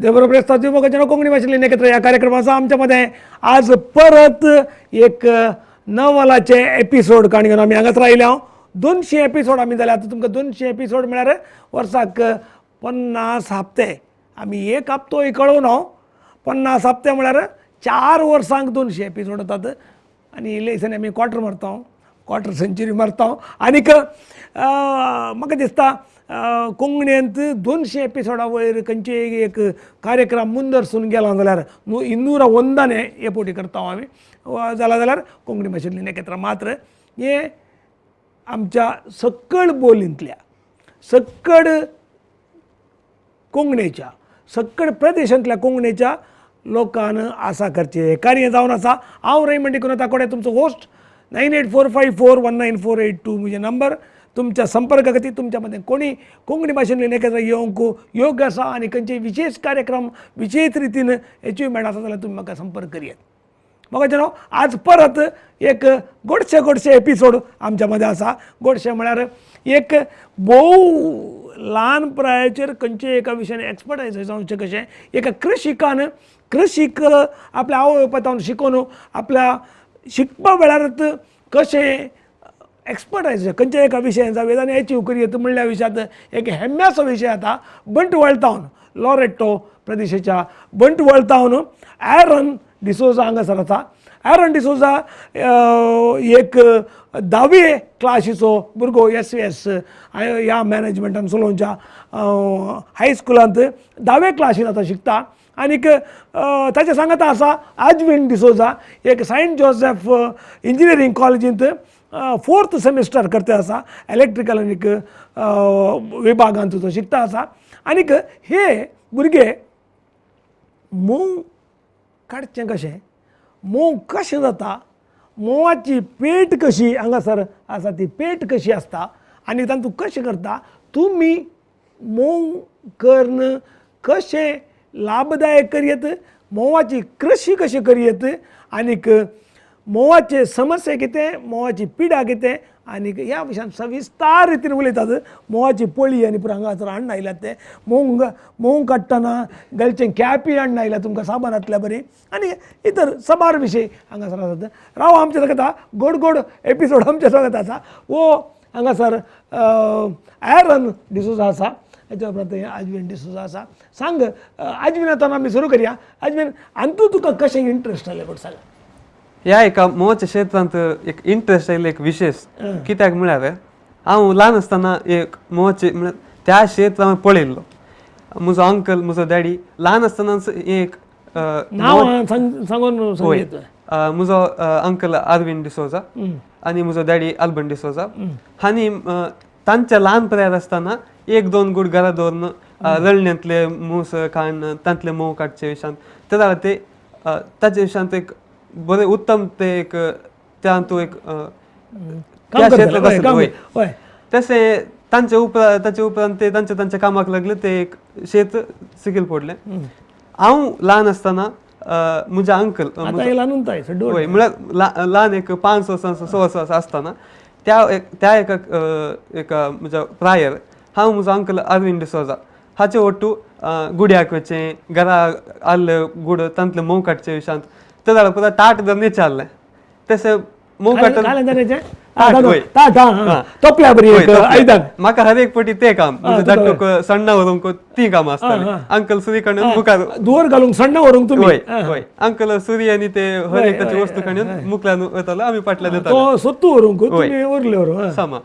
देवबरोबर मोगाच्या कोंकणी भाशेंतली एकत्र ह्या कार्यक्रमाचा आमच्या मध्ये आज परत एक नवलाचे एपिसोड काणी घेवन आमी हांगाच रायले. हांव 200 एपिसोड आमी जाले. आतां तुमकां 200 एपिसोड म्हळ्यार वर्साक 50 हप्ते. आमी एक हप्तोय कळोवन हांव 50 हप्ते म्हळ्यार 4 वर्सांक 200 एपिसोड जातात. आनी इल्ले दिसांनी आमी क्वॉर्टर मारता, क्वॉर्टर सेंचुरी मारता. आनीक म्हाका दिसता कोंकणींत 200 एपिसोडा वयर खंयचे एक कार्यक्रम मुंदरसून गेला जाल्यार 201 हे पोटी करता आमी जाला जाल्यार कोंकणी भाशेंतली एकत्र. मात्र हे आमच्या सकळ बोलींतल्या, सकळ कोंकणीच्या, सकळ प्रदेशांतल्या कोंकणीच्या लोकान आसा करचें कार्य जावन आसा. हांव रेमंड डिकुन्हा ताकोडे, तुमचो होस्ट. 9845419482 म्हजें नंबर तुमच्या संपर्का खातीर. तुमच्या मदें कोणी कोंकणी भाशेंतल्यान एकत्र येवंक योग्य आसा आनी खंयचे विशेष कार्यक्रम विशेष रितीन एचिवमेंट आसा जाल्यार तुमी म्हाका संपर्क करयात. म्हाका न्हू आज परत एक गोडशे गोडशे एपिसोड आमच्या मदें आसा. गोडशे म्हळ्यार एक भोव ल्हान पिरायेचेर खंयचे एका विशयान एक्सपर्टायज जावचें कशें एका कृशिकान कृशीक आपल्या आवय बापायन शिकोवन आपल्या शिकपा वेळारच कशें एक्सपर्टायज खंयच्या एका विशयान जावं आनी एचीव करयत म्हणल्या विशयांत एक हेम्म्याचो विशय आतां बंटवाळ टावन लॉरेटो प्रदेशाच्या बंटवाळ टावन एरन डिसोजा हांगासर आसा. एरन डिसोजा एक धावे क्लासीचो भुरगो, एस एस ह्या मॅनेजमेंटान चलोवच्या हायस्कुलांत धावे क्लासीन आतां शिकता. आनीक ताच्या सांगाता आसा आजवीन डिसोजा, एक सेंट जोसेफ इंजिनियरींग कॉलेजींत फोर्थ सेमिस्टर करता आसा, इलेक्ट्रिकल आनीक विभागांत तो शिकता आसा. आनीक हे भुरगे म्होंव काडचें कशें, म्होंव कशें जाता, म्होंवाची पेट कशी हांगासर आसा, ती पेट कशी आसता आनी तातूंत कशें करता, तुमी म्होंव करून कशें लाभदायक करयत, म्होंवाची कृशी कशी करयत, आनीक म्होंवाचे समस्या कितें, म्होंवाची पिडा कितें, आनीक ह्या विशयान सविस्तार रितीन उलयतात. म्होंवाची पळी आनी पुरो हांगासर हाडून आयल्यात ते म्होंव म्होंव काडटना घालचें कॅपी हाडून आयल्या तुमकां साबानांतल्या बरी आनी इतर साबार विशय हांगासर आसात. राव आमच्या सांगता गोड गोड एपिसोड आमच्या सांगत आसा. वो हांगासर एरन डिसोजा आसा, हेच्या उपरांत आजवीन डिसोजा आसा. सांग आजवीन, आतां आमी सुरू करया. आजवीन, आनी तुका कशें इंट्रस्ट आयलें कोण सांग. ह्या एका म्होंवाच्या क्षेत्रांत एक इंट्रस्ट आयिल्लो एक विशेष कित्याक म्हळ्यार हांव ल्हान आसतना एक म्होंवाचे म्हळ्यार त्या क्षेत्रांत पळयल्लो. म्हजो अंकल, म्हजो डॅडी ल्हान आसतनाच एक नांव सांगून. वय, म्हजो अंकल अरविंद डिसोजा आनी म्हजो डॅडी अल्बन डिसोजा हांणी तांच्या ल्हान पिरायेर आसतना एक दोन गुड घरा दवरून रळण्यांतले मूस काडून तांतले म्होंव काडचे विशयांत ते जाल्यार ते ताचे विशयांत एक बरें उत्तम ते एक त्या तूं एक त्या क्षेत्रांत आसले. वय, तशें तांचे उपरांत ताचे उपरांत ते तांच्या तांच्या कामाक लागले, ते एक शेत सिकील पडलें. हांव ल्हान आसतना म्हज्या अंकल, वय म्हळ्यार ल्हान एक 5 वर्सां 6 वर्सां आसतना त्या एका एका म्हज्या प्रायर हांव म्हजो अंकल अरविंद डिसोजा हाचे ओट्टू गुड्याक वचें, घरा आल्ले गुड तांतले म्होंव काडचे विशयांत ते जाल्यार पुरो ताट धरून विचारलें तशें म्होंव काडटा म्हाका हर एक पटी ते काम धाडटूक सण्णां व्हरूंक ती कामां आसतालीं. अंकल सुरी काडून मुखार दोर घालूंक सण्णां व्हरूंक तुमी. वय वय, अंकल सुरी आनी ते हर एक ताची वस्तू काडून मुखल्यान वतालो, आमी फाटल्यान येताले सत्तू व्हरूंक तुमी. सामा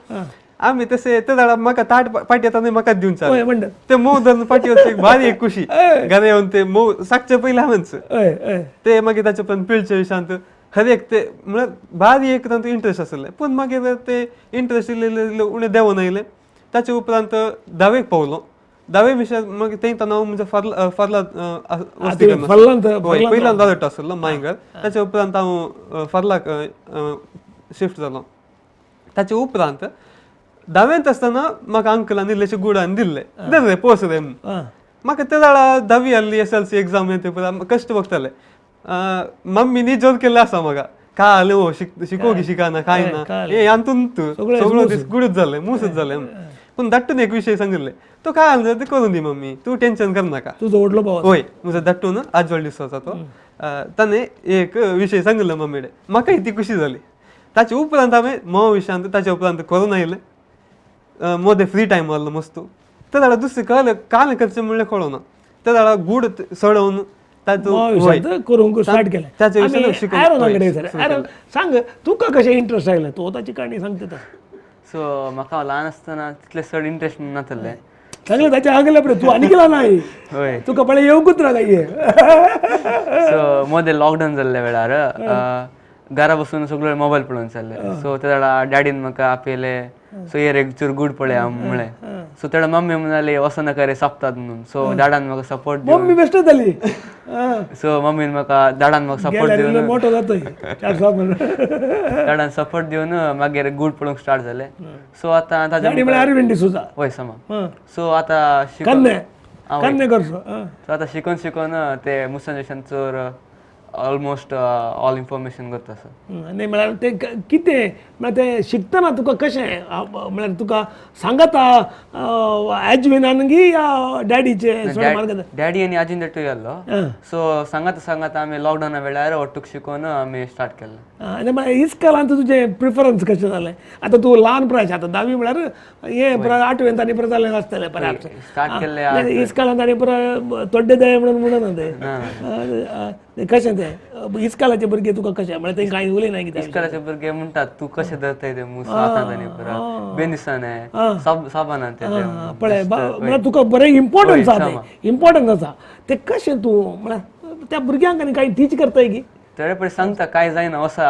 आमी तशें ते जाल्यार म्हाका ताट पाटी येता म्हाका दिवन चाल ते म्होंव धरून पाटी वचून एक भारी एक खुशी घरा येवन ते म्होंव साकचे पयलीं हांवेंच ते मागीर ताचे उपरांत पिळचे विशयांत हर एक ते म्हळ्यार भारी एक तांचो इंट्रस्ट आसलें. पूण मागीर ते इंट्रस्ट इल्ले इल्ले उणें देंवोन आयलें. ताचे उपरांत धावेक पावलो, धावे विशयान मागीर थंय हांव म्हज्या फार्ला फार्ला पयल्यान लॉरेटो आसलो मायंगर, ताचे उपरांत हांव फार्लाक शिफ्ट जालो. ताचे उपरांत धावेंत आसतना म्हाका अंकलान इल्लेशे गुडान दिल्ले धरले पोस रे म्हाका ते जाल्यार धावी आहली SLC exam येते पळय कश्ट बघताले. मम्मी जोर केल्ले आसा म्हाका काय हो शिकोगी शिकाना काय ना हे हातून सगळो दीस गुडूच जालें मुसूच जालें. पूण धाडटून एक विशय सांगिल्ले, तो काय आसलो ते करून दी मम्मी, तूं टेन्शन करनाका. तुजो व्हडलो भाव आसा. वय, म्हजो धाडटून आजवळ डिसोजा तो, ताणें एक विशय सांगिल्लो मम्मीडे, म्हाकाय ती खुशी जाली. ताचे उपरांत हांवें मोव विशयांत, ताच्या उपरांत कोरोना येयलें, मोदें फ्री टायम आहलो मस्तू, ते जाल्यार दुसरें कळ्ळें कालें करचें म्हणलें कळना, ते जाल्यार गूड सडोवन मोवा विशयांत करूंक स्टार्ट केलें. ताचे आमी विशयांत शिकूंक आयरना कडेन सर, सुरू आयरन केलें. सांग तुका कशें इंट्रस्ट आयलें, तूं ताची काणी सांगता. सो म्हाका ल्हान आसतना तितलें चड इंट्रस्ट नासलें. सांगलें ताच्या आगलें पळय तूं आनी कितें नाय, हय तुका पळय येवंकूच ना काय. सो मदें लॉकडावन जाल्ल्या वेळार घरा बसून सगळे मोबायल पळोवन जाल्ले. सो ते वेळार डॅडीन म्हाका आपयले, सो येर एक चूर गूड पळया म्हणलें. सो तेडा मम्मी म्हणाली वचो नाका रे सोंपतात म्हणून. सो डॅडान म्हाका सपोर्ट दिवन, मम्मी बेश्ट जाली. सो मम्मीन म्हाका डॅडान म्हाका सपोर्ट दिवन, मोठो जातोय चार सात डॅडान सपोर्ट दिवन मागीर गूड पळोवंक स्टार्ट जालें. सो आतां ताज्या डॅडी म्हळ्यार अरविंद डिसोजा. वय समा. सो आतां शिकोन कन्ने कन्ने करचो. सो आतां शिकोन शिकोन ते मुसांच्या चड ऑलमोस्ट ऑल इन्फॉर्मेशन करता सर. आनी म्हळ्यार तें कितें म्हळ्यार तें शिकतना तुका कशें म्हळ्यार तुका सांगता आजविनान गी या डॅडीचे डॅडी आनी आजीन देटू गेल्लो. सो सांगाता सांगाता आमी लॉकडावना वेळार ಒಟ್ಟುಗ್ शिकोन आमी स्टार्ट केलें. आनी म्हळ्यार इस्कॉलांत तुजें प्रिफरन्स कशें जालें? आतां तूं ल्हान प्रायस, आतां धावी म्हळ्यार हें आठवेंत आनी परत जालें आसतलें परत स्टार्ट केल्लें इस्कॉलांत आनी परत तोड्डे जाय म्हणून म्हणना तें कशें तें इस्कॉलाचे भुरगे तुका कशें म्हळ्यार तें कांय उलयना कितें? इस्कॉलाचे भुरगे म्हणटात तूं कशें धरताय ते मूस हातांत आनी परत बेन दिसना साबाना ते पळय म्हळ्यार तुका बरें इम्पोर्टन्स आसा, तें इम्पोर्टन्स आसा तें कशें तूं म्हळ्यार त्या भुरग्यांक आनी कांय टीच करताय की तेडे पळय सांगता काय जायना वसा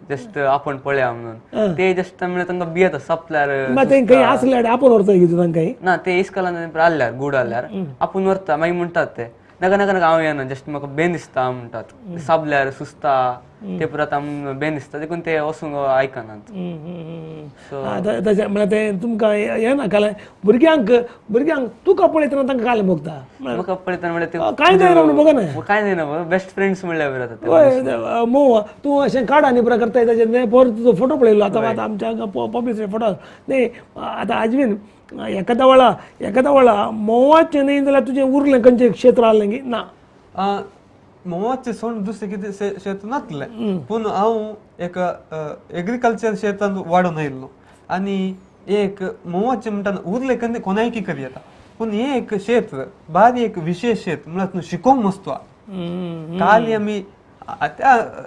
जस्ट आपण पळया म्हणून ते जस्ट म्हळ्यार तांकां भियेता सोंपल्यार तें खंय आसल्यार आपूण व्हरता की तांकां? ना ते इस्कॉलान आसल्यार गूड आसल्यार आपूण व्हरता, मागीर म्हणटात ते नाका नाका नाका हांव येना, जस्ट म्हाका बेन दिसता म्हणटात, साबल्यार सुस्ता ते परत बेन दिसता देखून ते वचूंक आयकनात. तशें म्हळ्यार तें तुमकां येना काल भुरग्यांक भुरग्यांक तुका पळयतना तांकां काल भोगता? म्हाका पळयतना म्हळ्यार कांय जायना म्हणून बघना, कांय जायना, बेस्ट फ्रेंड्स म्हणल्यार बरें. हय मोव तूं अशें काड आनी बरें करताय ताचेर पोर तुजो फोटो पळयलो आतां आतां आमच्या पब्लिसिटी फोटो न्ही. आतां आजवीन एकादा वेळा एकादा वेळा मोवाचें न्ही जाल्यार तुजें उरलें खंयचें क्षेत्र आहलें की ना? मोवाचें सोडून दुसरें कितें क्षेत्र नासलें, पूण हांव एक एग्रीकल्चर क्षेत्रांत वाडोवन आयिल्लो आनी एक मोवाचें म्हणटा उरलें केन्ना कोणायकी करी येता, पूण हें एक क्षेत्र बारी एक विशेश क्षेत्र म्हळ्यार तूं शिकोवंक मस्त आहा. काली आमी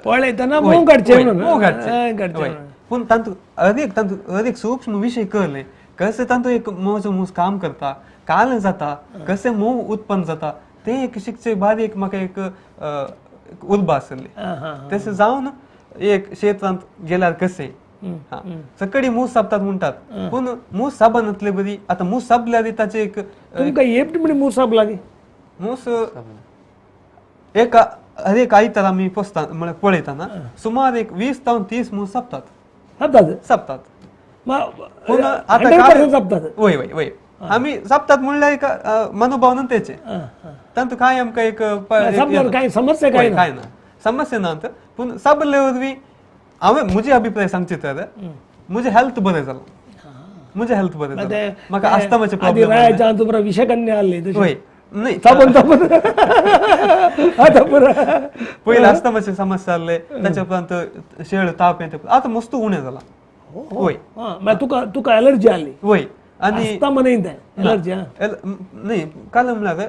पळयतना मोव काडचें, मोव काडचें, पूण तातूंत हर एक तातूंत हर एक सूक्ष्म विशय कळ्ळें कशें तातूंत एक मोवाचो मूस काम करता, काल जाता, कशें मोव उत्पन्न जाता, तें एक शिकचें बारी एक म्हाका एक उर्बा आसली. तशें जावन एक क्षेत्रांत गेल्यार कशें सकाळी मूस सापतात म्हणटात, पूण मूस साबनातले बरी आतां मूस सापल्यार ताचे एक तुमकां एकटी म्हणी मूस सापला की मूस एक हर एक आयतार आमी पोसता म्हळ्यार पळयतना सुमार एक 20 जावन 30 मूस सापतात सापतात. पूण आतां सापतात वय वय वय आमी सापतात म्हणल्यार एक मनोभावना तेचे तातूंत कांय आमकां एक कांय समस्या काय कांय ना, समस्या ना. पूण साबल्ले वरवीं हांवें म्हजे अभिप्राय सांगचे तर म्हजें हेल्थ बरें जालां, म्हजें हेल्थ बरें जालां, म्हाका आस्थमाचे प्रॉब्लम विषकन्या आहले वय न्ही पयलीं आस्थमाचे समस्या आहले, ताच्या उपरांत शेळ ताप येता आतां मस्त उणें जालां. वय म्हळ्यार तुका तुका एलर्जी आहली? वय आनी आस्थमा न्ही तें एलर्जी न्ही काल म्हणल्यार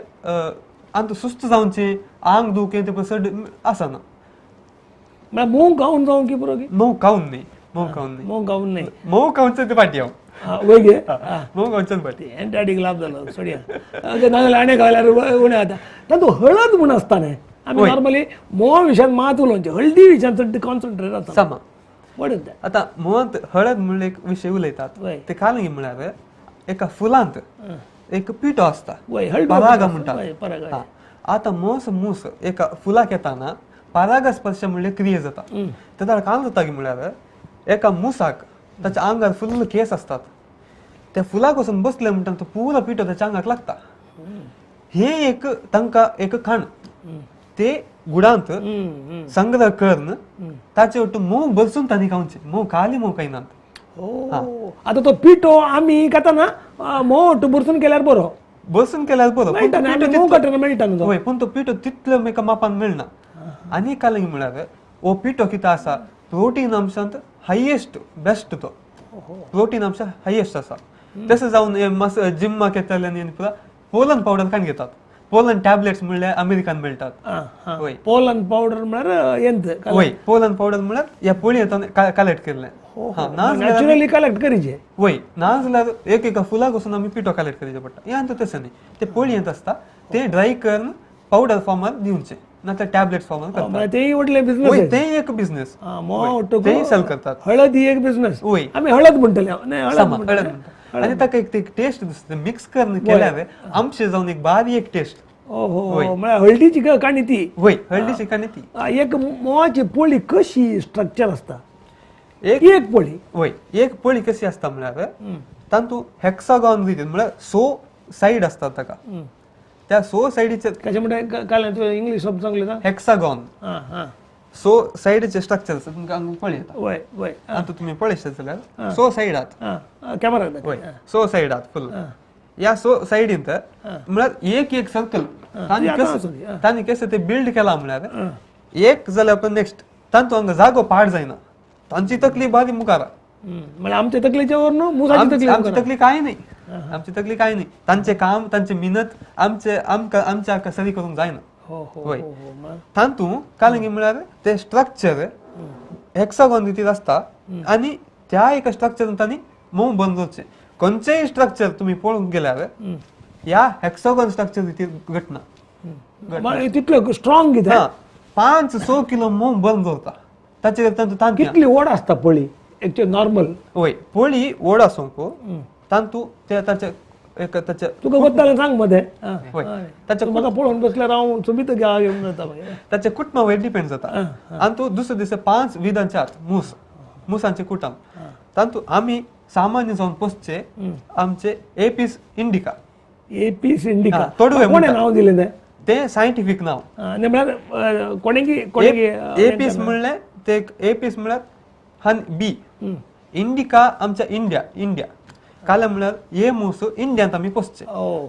आतां सुस्त जावचें आंग दुखें तें चड आसना. म्हळ्यार मोव खावन जावं की पुरो की मोव खावन न्ही, मोव खावन न्ही, मोव खावन न्ही, मोव खावचें ते फाटी हांव वय गे मोव खावचें फाटी डॅडीक लाभ जालो सोडया नाजाल्यार आनी खाल्यार उणें जाता. तातूंत हळद म्हूण आसता न्ही, आमी नॉर्मली मोवा विशयान मात उलोवचें, हळदी विशयान चड कॉन्सन्ट्रेट आसता. समा आतां मोवांत हळद म्हणल्यार एक विशय उलयतात ते काल म्हळ्यार एका फुलांत एक पिठो आसता पराग म्हणटात. आतां मोस मूस एका फुलाक येताना परागस्पर्श म्हणल्यार क्रिया जाता. तेन्ना काय जाता की म्हळ्यार एका मुसाक ताच्या आंगार फुल्ल केस आसतात, त्या फुलाक वचून बसले म्हणटा तो पुरो पिठो ताच्या आंगाक लागता. हे एक तांकां एक खाण ते गुडांत संग्रह करून ताचे वट्टू मोव बसून तांणी खावचें, मोव खाली मोव खायनात. आतां तो पिठो आमी खाताना मोट बुरसून केल्यार बरो, बसून केल्यार बरो मेळटा न्ही, मोव मेळटा न्हू. वय, पूण तो पिठो तितलो एका मापान मेळना. आनी कालंगी म्हळ्यार हो पिठो कितें आसा प्रोटीन अंशांत हायेस्ट बेस्ट, तो प्रोटीन अंश हायेस्ट आसा. तशें जावन मस जिम्माक येतले न्ही पुरा पोलन पावडर काण घेतात, पोलन टॅबलेट्स म्हणल्यार अमेरिकान मेळटात. वय, पोलन पावडर म्हळ्यार येंत. वय, पोलन पावडर म्हळ्यार ह्या पोळयेंत कलेक्ट केल्लें. नॅचरली कलेक्ट करीचे. वय, ना जाल्यार एक एका फुलाक वचून आमी पिठो कलेक्ट करचें पडटा. हें आतां तशें न्ही, ते पोळयेंत आसता ते ड्राय करून पावडर फॉर्मार दिवचे ना तर टॅबलेट फॉर्मार करतात. तेय व्हडलें बिझनस. वय, तेय एक बिझनस, तेय सेल करतात. हळद ही एक बिझनस. वय, आमी हळद म्हणटले, हळद म्हणटा. आनी ताका एक टेस्ट दिसता मिक्स करून केल्यार आमचे जावन एक बारीक एक टेस्ट. ओहो, म्हळ्यार हळदीची काणी ती. वय, हळदीची काणी ती. एक म्होंवाची पोळी कशी स्ट्रक्चर आसता एक पोळी. वय, एक पोळी कशी आसता म्हळ्यार तातूंत हेक्सागॉन रितीन म्हळ्यार सो सायड आसतात ताका. त्या सो सायडीचे कशें म्हणटा काल तुवें इंग्लीश शब्द सांगले ना, हेक्सागॉन. सो सायडीचे स्ट्रक्चर आसा तुमकां हांगा पळयता. वय वय, आतां तुमी पळयशात जाल्यार सो सायड आहात कॅमेरा. वय, सो सायड आहात फुल. ह्या सो सायडींत म्हळ्यार एक एक सर्कल तांणी कशें ते बिल्ड केला म्हळ्यार एक जाल्यार पण नेक्स्ट तांतूं हांगा जागो पाड जायना. तांची तकली बारी मुखार, म्हळ्यार आमच्या तकलेच्या वर न्हू मुसाची तकली. आमची तकली कांय न्ही, आमची तकली कांय न्ही. तांचें काम, तांची मिनत आमचे आमकां आमच्या सरी करूंक जायना. वय, तातूंत कालंगी म्हळ्यार ते स्ट्रक्चर हेक्सागॉन रितीर आसता आनी त्या एका स्ट्रक्चरान तांणी मोव बंद जावचें. खंयचेय स्ट्रक्चर तुमी पळोवंक गेल्यार ह्या हेक्सागॉन स्ट्रक्चर रितीर घटना तितलो स्ट्रॉंग कितें 5-6 किलो मोव बंद जाता ताचेर. तातूंत कितली व्हड आसता पोळी एक्चुअली नॉर्मल? वय, पोळी व्हड आसूंक तातूंत ते ताचे एक ताचे तुका वतालें सांग मदें. ताचे म्हाका पळोवन बसल्यार हांव सोबीत घेवन जाता. ताच्या कुटुंबा वयर डिपेंड जाता. आनी तूं दुसरे दिसा 5 विधांचे आहात मूस, मुसांचे कुटुंब. तातूंत आमी सामान्य जावन पोसचे आमचे एपीस इंडिका. एपीस इंडिका तोडवे कोणें नांव दिलें तें? तें सायंटिफीक नांव म्हळ्यार कोणें एपीस म्हणलें ते एपीस म्हळ्यार हन बी, इंडिका आमच्या इंडिया, इंडिया काल म्हळ्यार हे मूस इंडियांत आमी पोसचे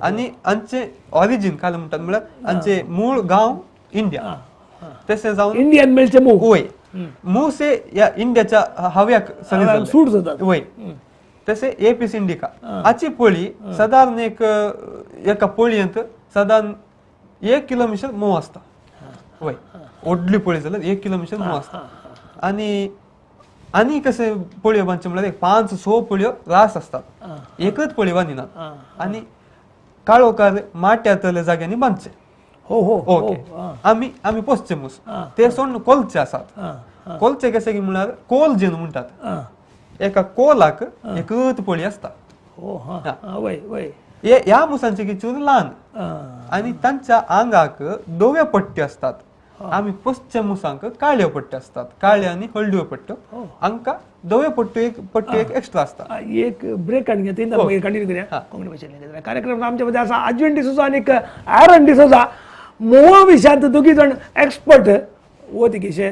आनी आमचे ऑरिजीन काल म्हणटात म्हळ्यार आमचे मूळ गांव इंडिया. तशें जावन इंडियन मेळचे मूस. वय, मूस हे ह्या इंडियाच्या हव्याक सरी सूट जातात. वय, तशें एपीस इंडिका हाची पोळी सादारण एक एका पोळयेंत सादारण 1 किलो मिशन मोव आसता. वय, व्हडली पोळी जाल्यार 1 किलो मिशन मोव आसता. आनी आनी कशें पोळयो बांदच्यो म्हळ्यार एक 5-6 पोळयो रास आसतात, एकच पोळी बांदिनात. आनी काळोखार माट्यांतल्या जाग्यांनी बांदचे. हो हो, ओके, आमी आमी पोसचे मूस ते सोडून कोलचे आसात. कोलचे कशें की म्हळ्यार कोल जेन्ना म्हणटात एका कोलाक एकच पोळी आसता. ह्या मुसांचे की चूर ल्हान आनी तांच्या आंगाक धव्यो पट्ट्यो आसतात. आमी पोसच्या मुसांक काळ्यो पट्ट्यो आसतात, काळ्यो आनी हळदुव्यो पट्ट्यो. हांकां धव्यो पट्ट्यो एक पट्ट्यो एक एक्स्ट्रा आसता. एक ब्रेक काडून घेता, मागीर कंटिन्यू करूया कोंकणी भाशेंतल्यान कार्यक्रम. आमच्या मध्ये आसा आजवेन डिसोजा आनी आयरन डिसोजा. मोवा विशयांत दोगी जाण एक्सपर्ट. वो ती किशे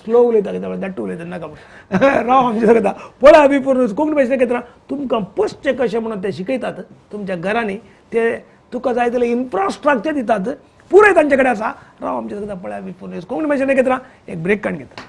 स्लो उलयता कित्याक धाट्टू उलयता नाका राव आमचे सांगता पळय आमी पूर्ण कोंकणी भाशेन घेतना तुमकां पोसचें कशें म्हणून ते शिकयतात. तुमच्या घरांनी ते तुका जाय जाल्यार इन्फ्रास्ट्रक्चर दितात, पुराय तांचे कडेन आसा. राव आमचे सांगता पळय आमी पूर्ण कोंकणी भाशेन घेतना एक ब्रेक काडून घेता.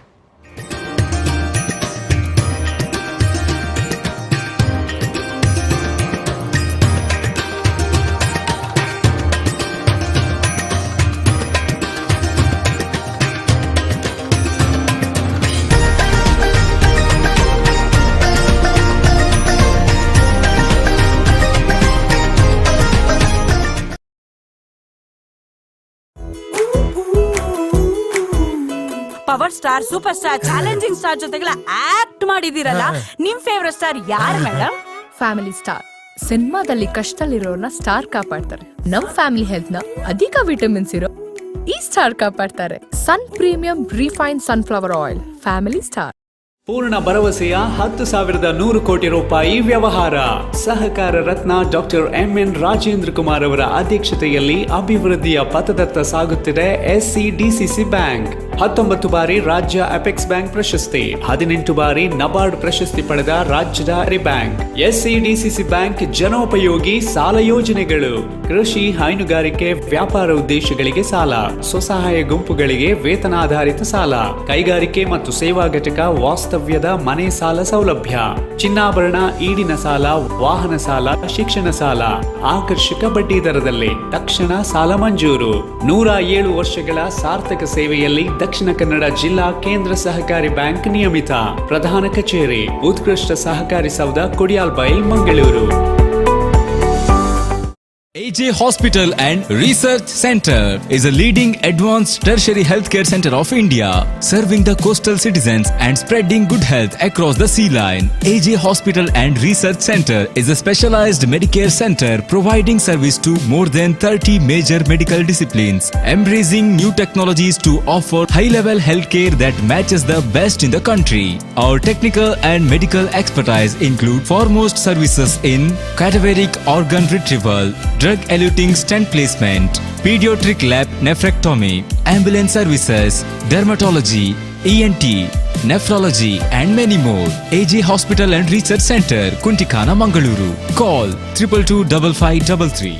Power star, super star, challenging star ಜೊತೆಗೆಲ್ಲ ಆಕ್ಟ್ ಮಾಡಿದಿರಲ್ಲ, ನಿಮ್ ಫೇವರೇಟ್ ಸ್ಟಾರ್ ಯಾರು ಮೇಡಮ್? Family star. ಸಿನಿಮಾದಲ್ಲಿ ಕಷ್ಟದಲ್ಲಿರೋರ್ನ ಸ್ಟಾರ್ ಕಾಪಾಡ್ತಾರೆ. ನಮ್ ಫ್ಯಾಮಿಲಿ ಹೆಲ್ತ್ ನ ಅಧಿಕ ವಿಟಮಿನ್ಸ್ ಇರೋ ಈ star ಕಾಪಾಡ್ತಾರೆ. Sun premium refine sunflower oil, family star. ಪೂರ್ಣ ಭರವಸೆಯ 10,100 ಕೋಟಿ ರೂಪಾಯಿ ವ್ಯವಹಾರ. ಸಹಕಾರ ರತ್ನ ಡಾಕ್ಟರ್ MN Rajendra Kumar ಅವರ ಅಧ್ಯಕ್ಷತೆಯಲ್ಲಿ ಅಭಿವೃದ್ಧಿಯ ಪಥದತ್ತ ಸಾಗುತ್ತಿದೆ SCDCC bank. 19 ಬಾರಿ ರಾಜ್ಯ ಅಪೆಕ್ಸ್ ಬ್ಯಾಂಕ್ ಪ್ರಶಸ್ತಿ, 18 ಬಾರಿ ನಬಾರ್ಡ್ ಪ್ರಶಸ್ತಿ ಪಡೆದ ರಾಜ್ಯದ ಬ್ಯಾಂಕ್ ಎಸ್ಸಿಡಿಸಿಸಿ ಬ್ಯಾಂಕ್. ಜನೋಪಯೋಗಿ ಸಾಲ ಯೋಜನೆಗಳು, ಕೃಷಿ, ಹೈನುಗಾರಿಕೆ, ವ್ಯಾಪಾರ ಉದ್ದೇಶಗಳಿಗೆ ಸಾಲ, ಸ್ವಸಹಾಯ ಗುಂಪುಗಳಿಗೆ ವೇತನಾಧಾರಿತ ಸಾಲ, ಕೈಗಾರಿಕೆ ಮತ್ತು ಸೇವಾ ಘಟಕ ವಾಸ್ತವ್ಯದ ಮನೆ ಸಾಲ ಸೌಲಭ್ಯ, ಚಿನ್ನಾಭರಣ ಈಡಿನ ಸಾಲ, ವಾಹನ ಸಾಲ, ಶಿಕ್ಷಣ ಸಾಲ ಆಕರ್ಷಕ ಬಡ್ಡಿ ದರದಲ್ಲಿ ತಕ್ಷಣ ಸಾಲ ಮಂಜೂರು. 107 ವರ್ಷಗಳ ಸಾರ್ಥಕ ಸೇವೆಯಲ್ಲಿ ದಕ್ಷಿಣ ಕನ್ನಡ ಜಿಲ್ಲಾ ಕೇಂದ್ರ ಸಹಕಾರಿ ಬ್ಯಾಂಕ್ ನಿಯಮಿತ ಪ್ರಧಾನ ಕಚೇರಿ, ಉತ್ಕೃಷ್ಟ ಸಹಕಾರಿ ಸೌಧ, Kodialbail, Mangaluru. AJ Hospital and Research Center is a leading advanced tertiary healthcare center of India, serving the coastal citizens and spreading good health across the sea line. AJ Hospital and Research Center is a specialized Medicare center providing service to more than 30 major medical disciplines, embracing new technologies to offer high-level healthcare that matches the best in the country. Our technical and medical expertise include foremost services in cadaveric organ retrieval, drug eluting stent placement, pediatric lab nephrectomy, ambulance services, dermatology, ENT, nephrology and many more. AJ Hospital and Research Center, Kuntikana, Mangaluru. Call 2225533.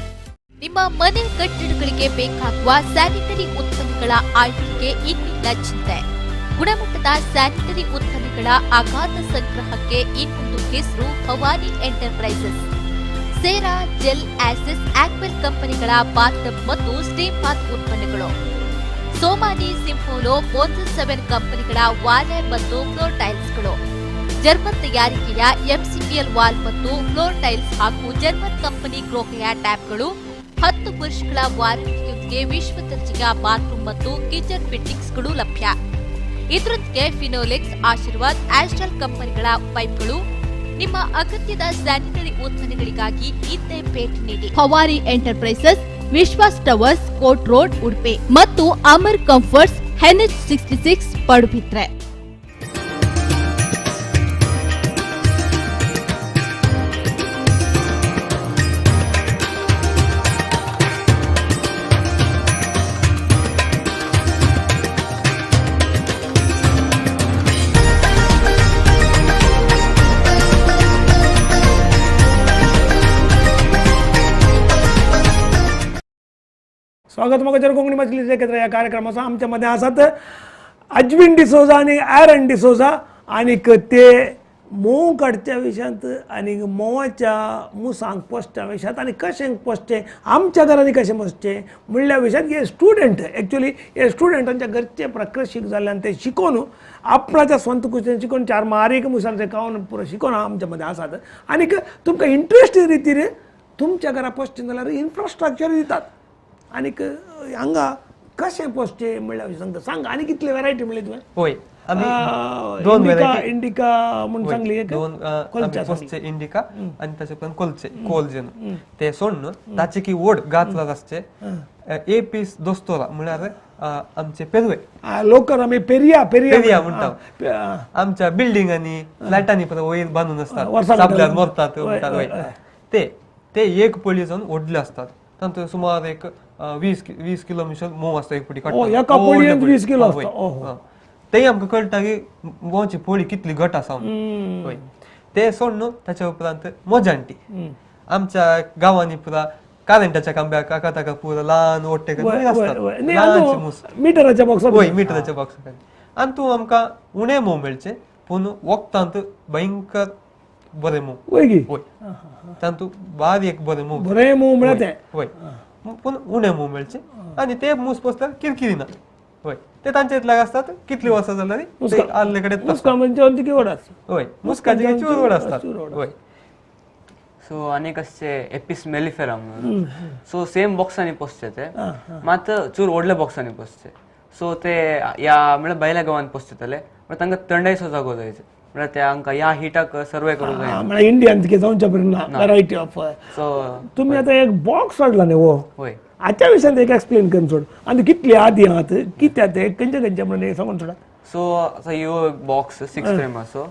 ನಿಮ್ಮ ಮನೆ ಕಟ್ಟಡಗಳಿಗೆ ಬೇಕಾಗುವ sanitary ಉತ್ಪನ್ನಗಳ ಆಯ್ಕೆಗೆ ಇನ್ನಿಲ್ಲ ಚಿಂತೆ. ಗುಣಮಟ್ಟದ sanitary ಉತ್ಪನ್ನಗಳ ಅಗಾಧ ಸಂಗ್ರಹಕ್ಕೆ ಇನ್ನೊಂದು ಹೆಸರು ಭವಾನಿ ಎಂಟರ್ಪ್ರೈಸಸ್. ಸೇರಾ, ಜೆಲ್, ಆಸಿಸ್, ಆಕ್ವೆಲ್ ಕಂಪನಿಗಳ ಬಾತ್ ಟಬ್ ಮತ್ತು ಸ್ಟೀಮ್ ಬಾತ್ ಉತ್ಪನ್ನಗಳು, ಸೋಮಾನಿ, ಸಿಂಫೋಲೋ, ಬೋನ್ಸನ್ 7 ಕಂಪನಿಗಳ ವಾಲೆ ಮತ್ತು ಫ್ಲೋರ್ ಟೈಲ್ಸ್ಗಳು, ಜರ್ಮನ್ ತಯಾರಿಕೆಯ ಎಂಸಿಪಿಎಲ್ ವಾಲ್ ಮತ್ತು ಫ್ಲೋರ್ ಟೈಲ್ಸ್ ಹಾಗೂ ಜರ್ಮನ್ ಕಂಪನಿ ಕ್ರೋಕೆಯ ಟ್ಯಾಪ್ಗಳು, 10 ವರ್ಷಗಳ ವಾರಂಟಿಯೊಂದಿಗೆ ವಿಶ್ವ ದರ್ಜೆಯ ಬಾತ್ರೂಮ್ ಮತ್ತು ಕಿಚನ್ ಫಿಟ್ಟಿಂಗ್ಸ್ಗಳು ಲಭ್ಯ. ಇದರೊಂದಿಗೆ ಫಿನೋಲೆಕ್ಸ್, ಆಶೀರ್ವಾದ್, ಆಸ್ಟ್ರಲ್ ಕಂಪನಿಗಳ ಪೈಪ್ಗಳು. ನಿಮ್ಮ ಅಗತ್ಯದ ಸ್ಯಾನಿಟರಿ ಉತ್ಪನ್ನಗಳಿಗಾಗಿ ಇಂದೇ ಭೇಟಿ ನೀಡಿ Bhavani enterprises, Vishwas towers, court road, Udupi ಮತ್ತು ಅಮರ್ ಕಂಫರ್ಟ್ಸ್, ಎನ್ಎಚ್ 66, ಪಡುಬಿದ್ರೆ. स्वागत मोगाचेर कोंकणी मछली एकत्र ह्या कार्यक्रमाचो. आमच्या मदें आसात अजविन डिसोजा आनी एरन डिसोजा आनीक ते म्होंव काडच्या विशयांत आनी म्होंवाच्या मुसांक पोसच्या विशयांत आनी कशें पोसचें, आमच्या घरांनी कशें पोसचें म्हणल्या विशयांत हे स्टुडंट एक्चुअली हे स्टुडंटांच्या घरचे प्रकृशीक जाल्ल्यान ते शिकोवन आपणाच्या स्वंत कुशेन शिकोवन चार मारीक मुसांचे खावन पुरो शिकोवन आमच्या मदें आसात आनीक तुमकां इंट्रस्ट रितीन तुमच्या घरा पोसचें जाल्यार इन्फ्रास्ट्रक्चर दितात आनीक हांगा कशें पोसचें म्हणल्यार सांगता सांग. आनी कितले वेरायटी म्हणली तुवें? होय, आमी दोन इंडिका इंडिका म्हूण सांगली एक, दोन पोसचे इंडिका आनी ताचे उपरांत कोलचे कोल जेन्ना ते सोडून ताचे की व्हड गात्र आसचे ए पीस दोस्तोरा म्हळ्यार आमचे पेरवे लोकर आमी पेरिया पेरिया म्हणटा. आमच्या बिल्डिंगांनी फ्लॅटांनी परत वयर बांदून आसतात, साबल्यार मरतात म्हणटात ते ते एक पळी जावन व्हडले आसतात. तातूंत सुमार एक 20 किलो मिशन म्होंव आसता एक पटी काडटा. एका पोळयेंत 20 किलो आसता. तेय आमकां कळटा की म्होंवाची पोळी कितली घट आसा. हय, ते सोडून ताच्या उपरांत मोजांटी आमच्या गांवांनी पुरा कारेंटाच्या खांब्याक हाका ताका पुरा ल्हान ओट्टे आसतात मिटराच्या बॉक्साक. हय, मिटराच्या बॉक्साक. आनी तूं आमकां उणें म्होंव मेळचें पूण वखदांत भयंकर बरें म्होंव. हय, तातूंत बारीक बरें म्होंव, बरें म्होंव म्हळ्यार तें. हय, पूण उणें म्होंव मेळचें आनी ते मूस पोसल्यार किरकिरी ना. हय, ते तांचे इतल्याक आसतात कितली वर्सां जाल्यार आल्ले कडेन. हय, मुस्काचे चूर व्हड आसतात. हय. सो आनीक आसचे एपिस मेलिफेरा म्हणून. सो सेम बॉक्सांनी पोसचे ते, मात चूर व्हडल्या बॉक्सांनी पोसचे. सो ते ह्या म्हळ्यार भायल्या गांवांत पोसचेतले, म्हळ्यार तांकां थंडायचो जागो जाय, म्हळ्यार ते हांकां ह्या हिटाक सर्वे करूंक जाय. म्हळ्यार इंडियान जावच्या पर्यंत ना वेरायटी ऑफ. सो तुमी आतां एक बॉक्स हाडला न्ही हो, हय, हाच्या विशयान एक एक्सप्लेन करून सोड. आनी कितले आदी आहात, कित्याक ते खंयचे खंयचे म्हणून सांगून सोडा. सो आतां ह्यो बॉक्स 6 फ्रेम आसो.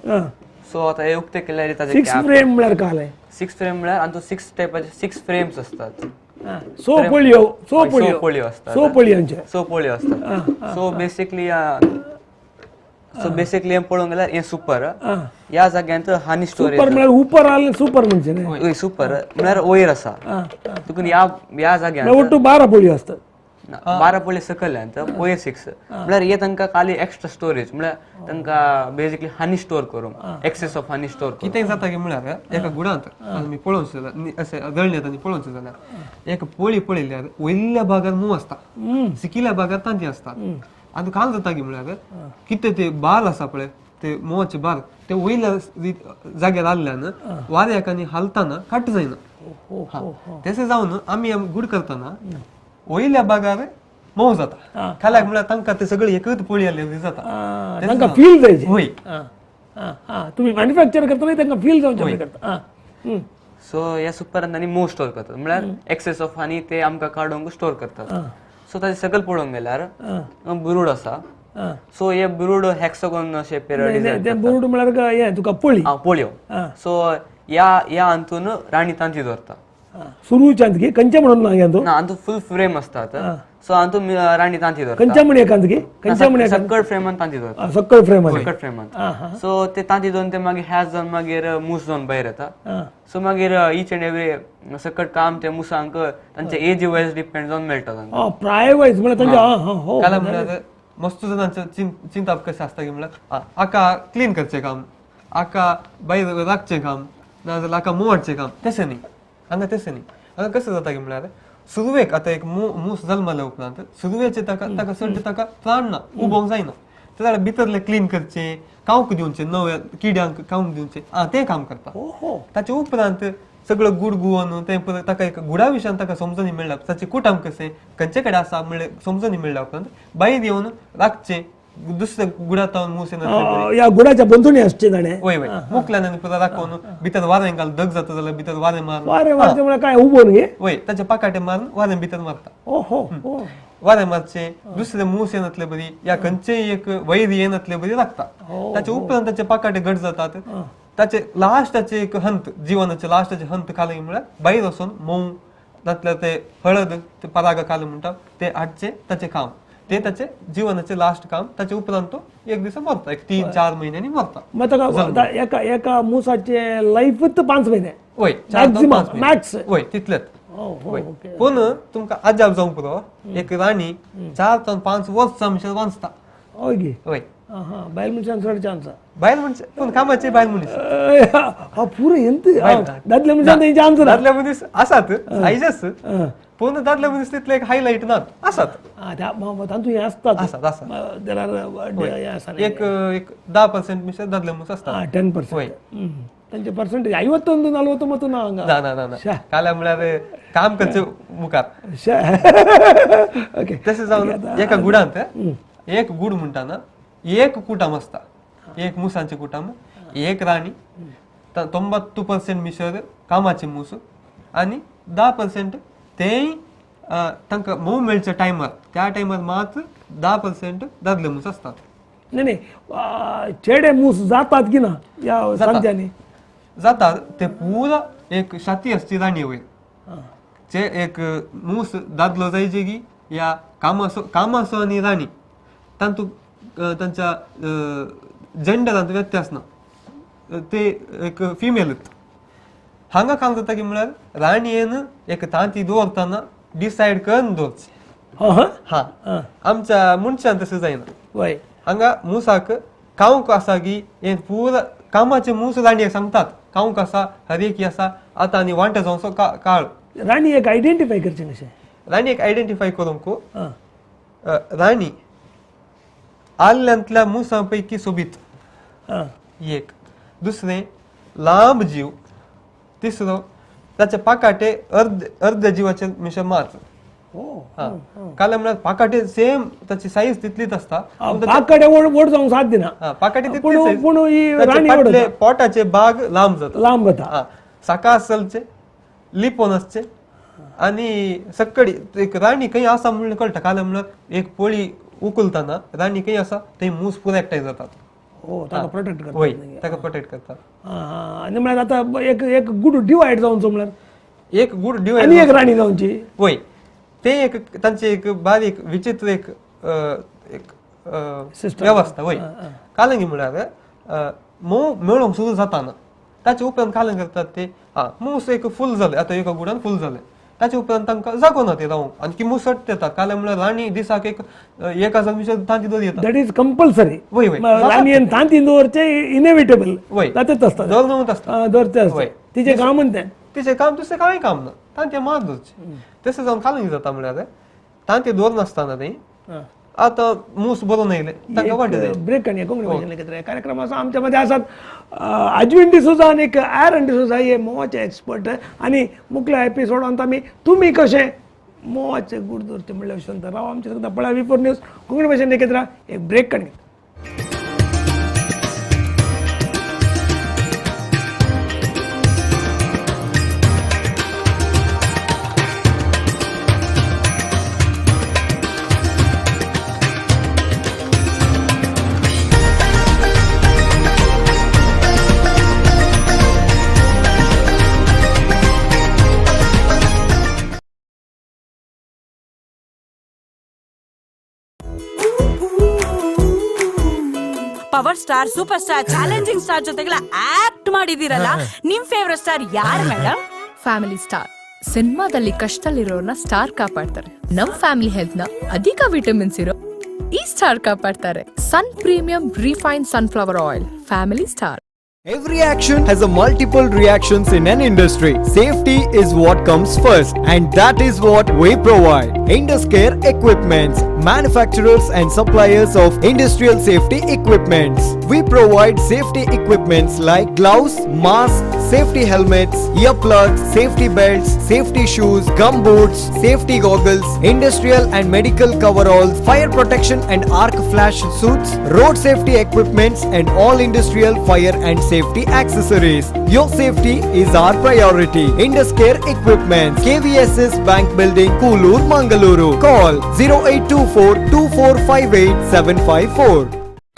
सो आतां हे उक्ते केल्यार ताजे 6 फ्रेम म्हळ्यार काय? 6 फ्रेम म्हळ्यार आनी 6 टायपाचे 6 फ्रेम्स असतात. सो पोळयो, सो पोळयो, पोळयो असतात, सो पोळयांचे, सो पोळयो असतात. सो बेसिकली, सो बेसिकली हें पळोवंक गेल्यार हें सुपर ह्या जाग्यांत हनी स्टोरेज. सुपर म्हळ्यार उपर आले सुपर म्हणजे न्ही, सुपर म्हळ्यार वयर आसा तुका ह्या ह्या जाग्यांत ಒಟ್ಟು 12 पोळयो असतात. 12 पोळयो सकयल्यान वयर 6 म्हळ्यार हे तांकां खाली एक्स्ट्रा स्टोरेज, म्हळ्यार तांकां बेसिकली हनी स्टोर करूंक, एक्सेस ऑफ हनी स्टोर करूंक. कितें जाता की म्हळ्यार एका गुडांत आमी पळोवचें जाल्यार अशें गळण्यांत आनी पळोवचें जाल्यार एक पोळी पळयल्यार वयल्या भागार मूव आसता, सिकिल्या भागार तांती आसतात. आनी काल जाता की म्हळ्यार कितें ते बाल आसा पळय, ते मोवाचे बाल ते वयल्या जाग्यार आसल्यान वाऱ्याक आनी हालतना काट जायना. तशें जावन आमी गुड करतना वयल्या भागार मोव जाता, खाल्याक म्हळ्यार तांकां ते सगळे एकच पोळी आसले जाता, तांकां फील जायचे. वय, तुमी मॅन्युफॅक्चर करतना तांकां फील जावचें करता. सो ह्या सुपरान आनी मोव स्टोर करतात, म्हळ्यार एक्सेस ऑफ हनी ते आमकां काडूंक स्टोर करतात. सो ताजे सकयल पळोवंक गेल्यार बुरूड आसा. सो हे बुरूड हेक्सागोन शेपेर डिझायन. बुरूड म्हळ्यार हें तुका पोळी, पोळयो. सो ह्या ह्या हातून राणी तांती दवरता. सुरूच्यान की खंयचे म्हणून ना हातूंत ना, हातूंत फूल फ्रेम असतात. सो हातूंत राणी तांती दवरता. खंयच्या म्हण एकांत की खंयच्या म्हण सकळ फ्रेमान तांती दवरता, सकळ फ्रेमान, सकळ फ्रेमान. सो ते तांती दवरून ते मागीर हॅच जावन मागीर मूस जावन भायर येता. सो मागीर इच एंड एवरी सकट काम ते मुसांक तांचे एज वायज डिपेंड जावन मेळटा तांकां. प्राय वायज म्हळ्यार तांचे काल म्हळ्यार मस्त जाणांचें चिंताप कशें आसता की म्हळ्यार आका क्लीन करचें काम, आका भायर राखचें काम, नाजाल्यार आका मोवाडचें काम. तशें न्ही हांगा, तशें न्ही हांगा. कशें जाता की म्हळ्यार सुरवेक आतां एक मूस जल्मल्या उपरांत सुरवेचे ताका ताका चड ताका त्राण ना, उबोवंक जायना, ते जाल्यार भितरलें क्लीन करचें, खावंक दिवचें, नव्या किड्यांक खावंक दिवचें, आं तें काम करता. ताचे उपरांत सगळो गुड गुवन तें ताका एक गुडा विशयान ताका समजणी मेळ्ळा, ताचें कुटाम कशें खंयचे कडेन आसा म्हणलें समजणी मेळ्ळ्या उपरांत भायर येवन राखचें, दुसऱ्या गुडातावन मूस येना. ह्या गुडाच्या बंधुनी आसचे ताणें. वय वय, मुकल्यान आनी परत राखून भितर वारें घाल, दग जाता जाल्यार भितर वारें मारून, वारें मारचें म्हळ्यार काय उबोवन घे, वय ताचे पाकाटे मारून वारें भितर मारता. ओहो, वारें मारचें, दुसरे मूस येनातले बरी या खंयचेय एक वैरी येनातले बरी राखता. ताचे उपरांत ताचे पाकाटे घट जातात. ताचे लास्टाचे एक हंत, जिवनाचे लास्टाचे हंत खाले म्हळ्यार भायर वचून मोव नातल्यार ते हळद ते पराग खाले म्हणटा ते हाडचें ताचें काम, ते ताचे जिवनाचे लास्ट काम. ताचे उपरांत तो एक दिसा मरता, एक 3-4 म्हयन्यांनी मरता. मग ताका एका एका मुसाचे लायफूच 5 म्हयने, वय मॅक्स, वय तितलेच. पूण तुमकां अजाप जावंक पुरो, एक राणी 4 ते 5 वर्सां म्हणल्यार वांचता. हय वय, बायल मनशान चड चान्स आसा. बायल मनशां पूण कामाची बायल मनीस पुरो हेंत दादल्या मनशान तेंचे चान्स ना. दादल्या मनीस आसात आयजच, पूण दादल्या मनीस तितले एक हायलायट नात, आसात तातूंत हें आसतात, आसात आसात एक एक 10% मिशन दादले मनीस आसतात, 10% तांचे पर्संटेज 51 40 मत ना हांगा. ना ना ना, काल्या म्हळ्यार काम करचें मुखार. ओके, तशें जावन एका गुडांत एक गुड म्हणटा ना, एक कुटाम आसता, एक मुसांचें कुटाम, एक राणी, 90% मिसर कामाचे मूस आनी 10% तेय तांकां मोव मेळच्या टायमार, त्या टायमार मात 10% दादले मूस आसतात. न्ही न्ही, चेडे मूस जातात की ना ह्या सांच्यानी जातात ते पुरा एक शाती आसची राणी वयर चे एक मूस दादलो जायचे की या कामाचो, कामाचो आनी राणी तांतू तांच्या जेंडरांत व्यत्यास ना, ते एक फिमेलूच. हांगा काम जाता की म्हळ्यार राणयेन एक तांती दवरतना डिसायड करून दवरचें. हा, आमच्या मनशान तशें जायना. वय, हांगा मुसाक खावंक आसा की हें पुरा कामाचे मूस राणयेक सांगतात खावंक आसा, हरेकी आसा आतां आनी वांटे जावचो काळ. राणयेक आयडेंटिफाय करचें कशें? राणयेक आयडेंटिफाय करूंक राणी आल्ल्यांतल्या मुसां पैकी सोबीत एक, दुसरें लांब जीव, तिसरो ताचे पाकाटे अर्द अर्द जिवाचे मिशन मात. काल म्हळ्यार पाकाटे सेम ताची सायज तितलीच आसता, पाकाटे व्हड जावंक साथ दिना, पाकाटे तितलीच, पोटाचे भाग लांब जाता, लांब जाता, साका चलचे लिपोन आसचे आनी सक्कडी एक राणी खंय आसा म्हणून कळटा. काल म्हळ्यार एक पोळी उखलतना राणी खंय आसा थंय मूस पुरा एकठांय जातात. हो, ताका प्रोटेक्ट करतात. वय, ताका प्रोटेक्ट करतात. आनी म्हळ्यार आतां एक एक गुड डिवायड जावचो म्हळ्यार एक गुड डिवायड आनी एक राणी जावची वय ते एक तांची एक बारीक विचित्र एक एक वेवस्था वय. कालंगी म्हळ्यार म्होंव मेळोवंक सुरू जाताना ताचे उपरांत कालंग करतात ते मूस एक फूल जाले आतां एका गुडान फूल जाले ताचे उपरांत तांकां जागो ना ते रावंक आनी की मूस सट्ट येता. काल्यां म्हळ्यार राणी दिसाक एक 1000 मिशन तांती दवर येता. That is compulsory. वय वय राणयेन तांती दवरचें इनएविटेबल. वय जातेच आसता दवरनूच आसता दवरचें आसता तिचें कामूच तें तिचें काम दुसरें कांय काम ना तांचे मार दवरचें. तशें जावन कालंगी जाता म्हळ्यार तांती दवरनासतना ती आतां मूस बरोवन येयले तांकां वाट ब्रेक आनी कोंकणी भाशेन कितें कार्यक्रम आसा आमच्या मदें आसात अजवीन डिसोजा आनी एरन डिसोजा हे म्होंवाचे एक्सपर्ट आनी मुखल्या एपिसोडांत आमी तुमी कशें म्होंवाचे गूड दवरचे म्हणल्या विशयांत राव आमचे सगळं पळया V4 news Konkani भाशेन एकत्र एक ब्रेक काडून. Power star super star challenging star ಜೊತೆಗೆಲ್ಲ ಆಕ್ಟ್ ಮಾಡಿದಿರಲ್ಲ, ನಿಮ್ ಫೇವರೇಟ್ ಸ್ಟಾರ್ ಯಾರು ಮೇಡಮ್? ಫ್ಯಾಮಿಲಿ ಸ್ಟಾರ್ ಸಿನಿಮಾದಲ್ಲಿ ಕಷ್ಟದಲ್ಲಿರೋರ್ನ ಸ್ಟಾರ್ ಕಾಪಾಡ್ತಾರೆ. ನಮ್ ಫ್ಯಾಮಿಲಿ ಹೆಲ್ತ್ ನ ಅಧಿಕ ವಿಟಮಿನ್ಸ್ ಇರೋ ಈ star ಕಾಪಾಡ್ತಾರೆ. Sun premium refine sunflower oil family star. Every action has a multiple reactions in an industry. Safety is what comes first, and that is what we provide. Induscare Equipments, manufacturers and suppliers of industrial safety equipments. We provide safety equipments like gloves, masks, safety helmets, earplugs, safety belts, safety shoes, gum boots, safety goggles, industrial and medical coveralls, fire protection and arc flash suits, road safety equipments and all industrial fire and safety accessories. Your safety is our priority. Induscare Equipments, KVSS Bank Building, Koolur, Mangaluru. Call 0824 2458 754.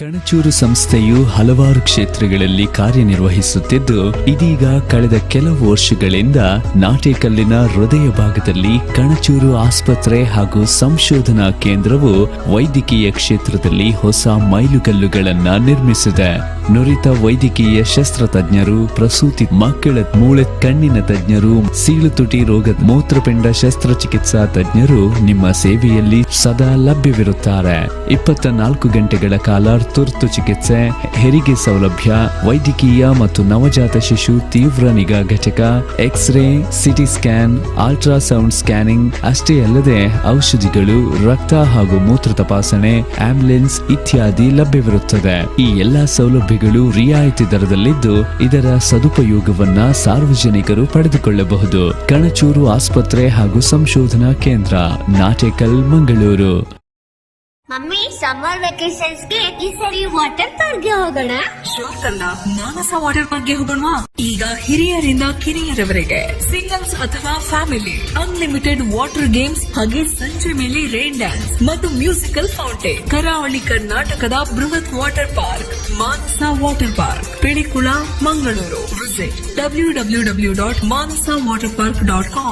Kanachur ಸಂಸ್ಥೆಯು ಹಲವಾರು ಕ್ಷೇತ್ರಗಳಲ್ಲಿ ಕಾರ್ಯನಿರ್ವಹಿಸುತ್ತಿದ್ದು, ಇದೀಗ ಕಳೆದ ಕೆಲವು ವರ್ಷಗಳಿಂದ ನಾಟೇಕಲ್ಲಿನ ಹೃದಯ ಭಾಗದಲ್ಲಿ ಕಣಚೂರು ಆಸ್ಪತ್ರೆ ಹಾಗೂ ಸಂಶೋಧನಾ ಕೇಂದ್ರವು ವೈದ್ಯಕೀಯ ಕ್ಷೇತ್ರದಲ್ಲಿ ಹೊಸ ಮೈಲುಗಲ್ಲುಗಳನ್ನು ನಿರ್ಮಿಸಿದೆ. ನುರಿತ ವೈದ್ಯಕೀಯ ಶಸ್ತ್ರತಜ್ಞರು, ಪ್ರಸೂತಿ, ಮಕ್ಕಳ ಮೂಳೆ, ಕಣ್ಣಿನ ತಜ್ಞರು, ಸೀಳುತುಟಿ ರೋಗ, ಮೂತ್ರಪಿಂಡ ಶಸ್ತ್ರಚಿಕಿತ್ಸಾ ತಜ್ಞರು ನಿಮ್ಮ ಸೇವೆಯಲ್ಲಿ ಸದಾ ಲಭ್ಯವಿರುತ್ತಾರೆ. 24 ಗಂಟೆಗಳ ಕಾಲ ತುರ್ತು ಚಿಕಿತ್ಸೆ, ಹೆರಿಗೆ ಸೌಲಭ್ಯ, ವೈದ್ಯಕೀಯ ಮತ್ತು ನವಜಾತ ಶಿಶು ತೀವ್ರ ನಿಗಾ ಘಟಕ, x-ray, CT scan, ultrasound scanning ಅಷ್ಟೇ ಅಲ್ಲದೆ ಔಷಧಿಗಳು, ರಕ್ತ ಹಾಗೂ ಮೂತ್ರ ತಪಾಸಣೆ, ಆಂಬ್ಯುಲೆನ್ಸ್ ಇತ್ಯಾದಿ ಲಭ್ಯವಿರುತ್ತದೆ. ಈ ಎಲ್ಲಾ ಸೌಲಭ್ಯಗಳು ರಿಯಾಯಿತಿ ದರದಲ್ಲಿದ್ದು ಇದರ ಸದುಪಯೋಗವನ್ನ ಸಾರ್ವಜನಿಕರು ಪಡೆದುಕೊಳ್ಳಬಹುದು. ಕಣಚೂರು ಆಸ್ಪತ್ರೆ ಹಾಗೂ ಸಂಶೋಧನಾ ಕೇಂದ್ರ, ನಾಟೇಕಲ್, ಮಂಗಳೂರು. ಮಮ್ಮಿ, ಸಮ್ಮರ್ ವೆಕೇಶನ್ಸ್ ಗೆ ಈ ಸರಿ ವಾಟರ್ ಪಾರ್ಕ್ ಗೆ ಹೋಗೋಣ. ಶೋರ್ ಕಂದ, ಮಾನಸ ವಾಟರ್ ಪಾರ್ಕ್ ಗೆ ಹೋಗೋಣ. ಈಗ ಹಿರಿಯರಿಂದ ಕಿರಿಯರವರೆಗೆ ಸಿಂಗಲ್ಸ್ ಅಥವಾ ಫ್ಯಾಮಿಲಿ ಅನ್ಲಿಮಿಟೆಡ್ ವಾಟರ್ ಗೇಮ್ಸ್ ಹಾಗೆ ಸಂಜೆ ಮೇಲೆ ರೈನ್ ಡ್ಯಾನ್ಸ್ ಮತ್ತು ಮ್ಯೂಸಿಕಲ್ ಫೌಂಟೇನ್. ಕರಾವಳಿ ಕರ್ನಾಟಕದ ಬೃಹತ್ water park Manasa water park, Pilikula, Mangaluru. Visit www.manasawaterpark.com.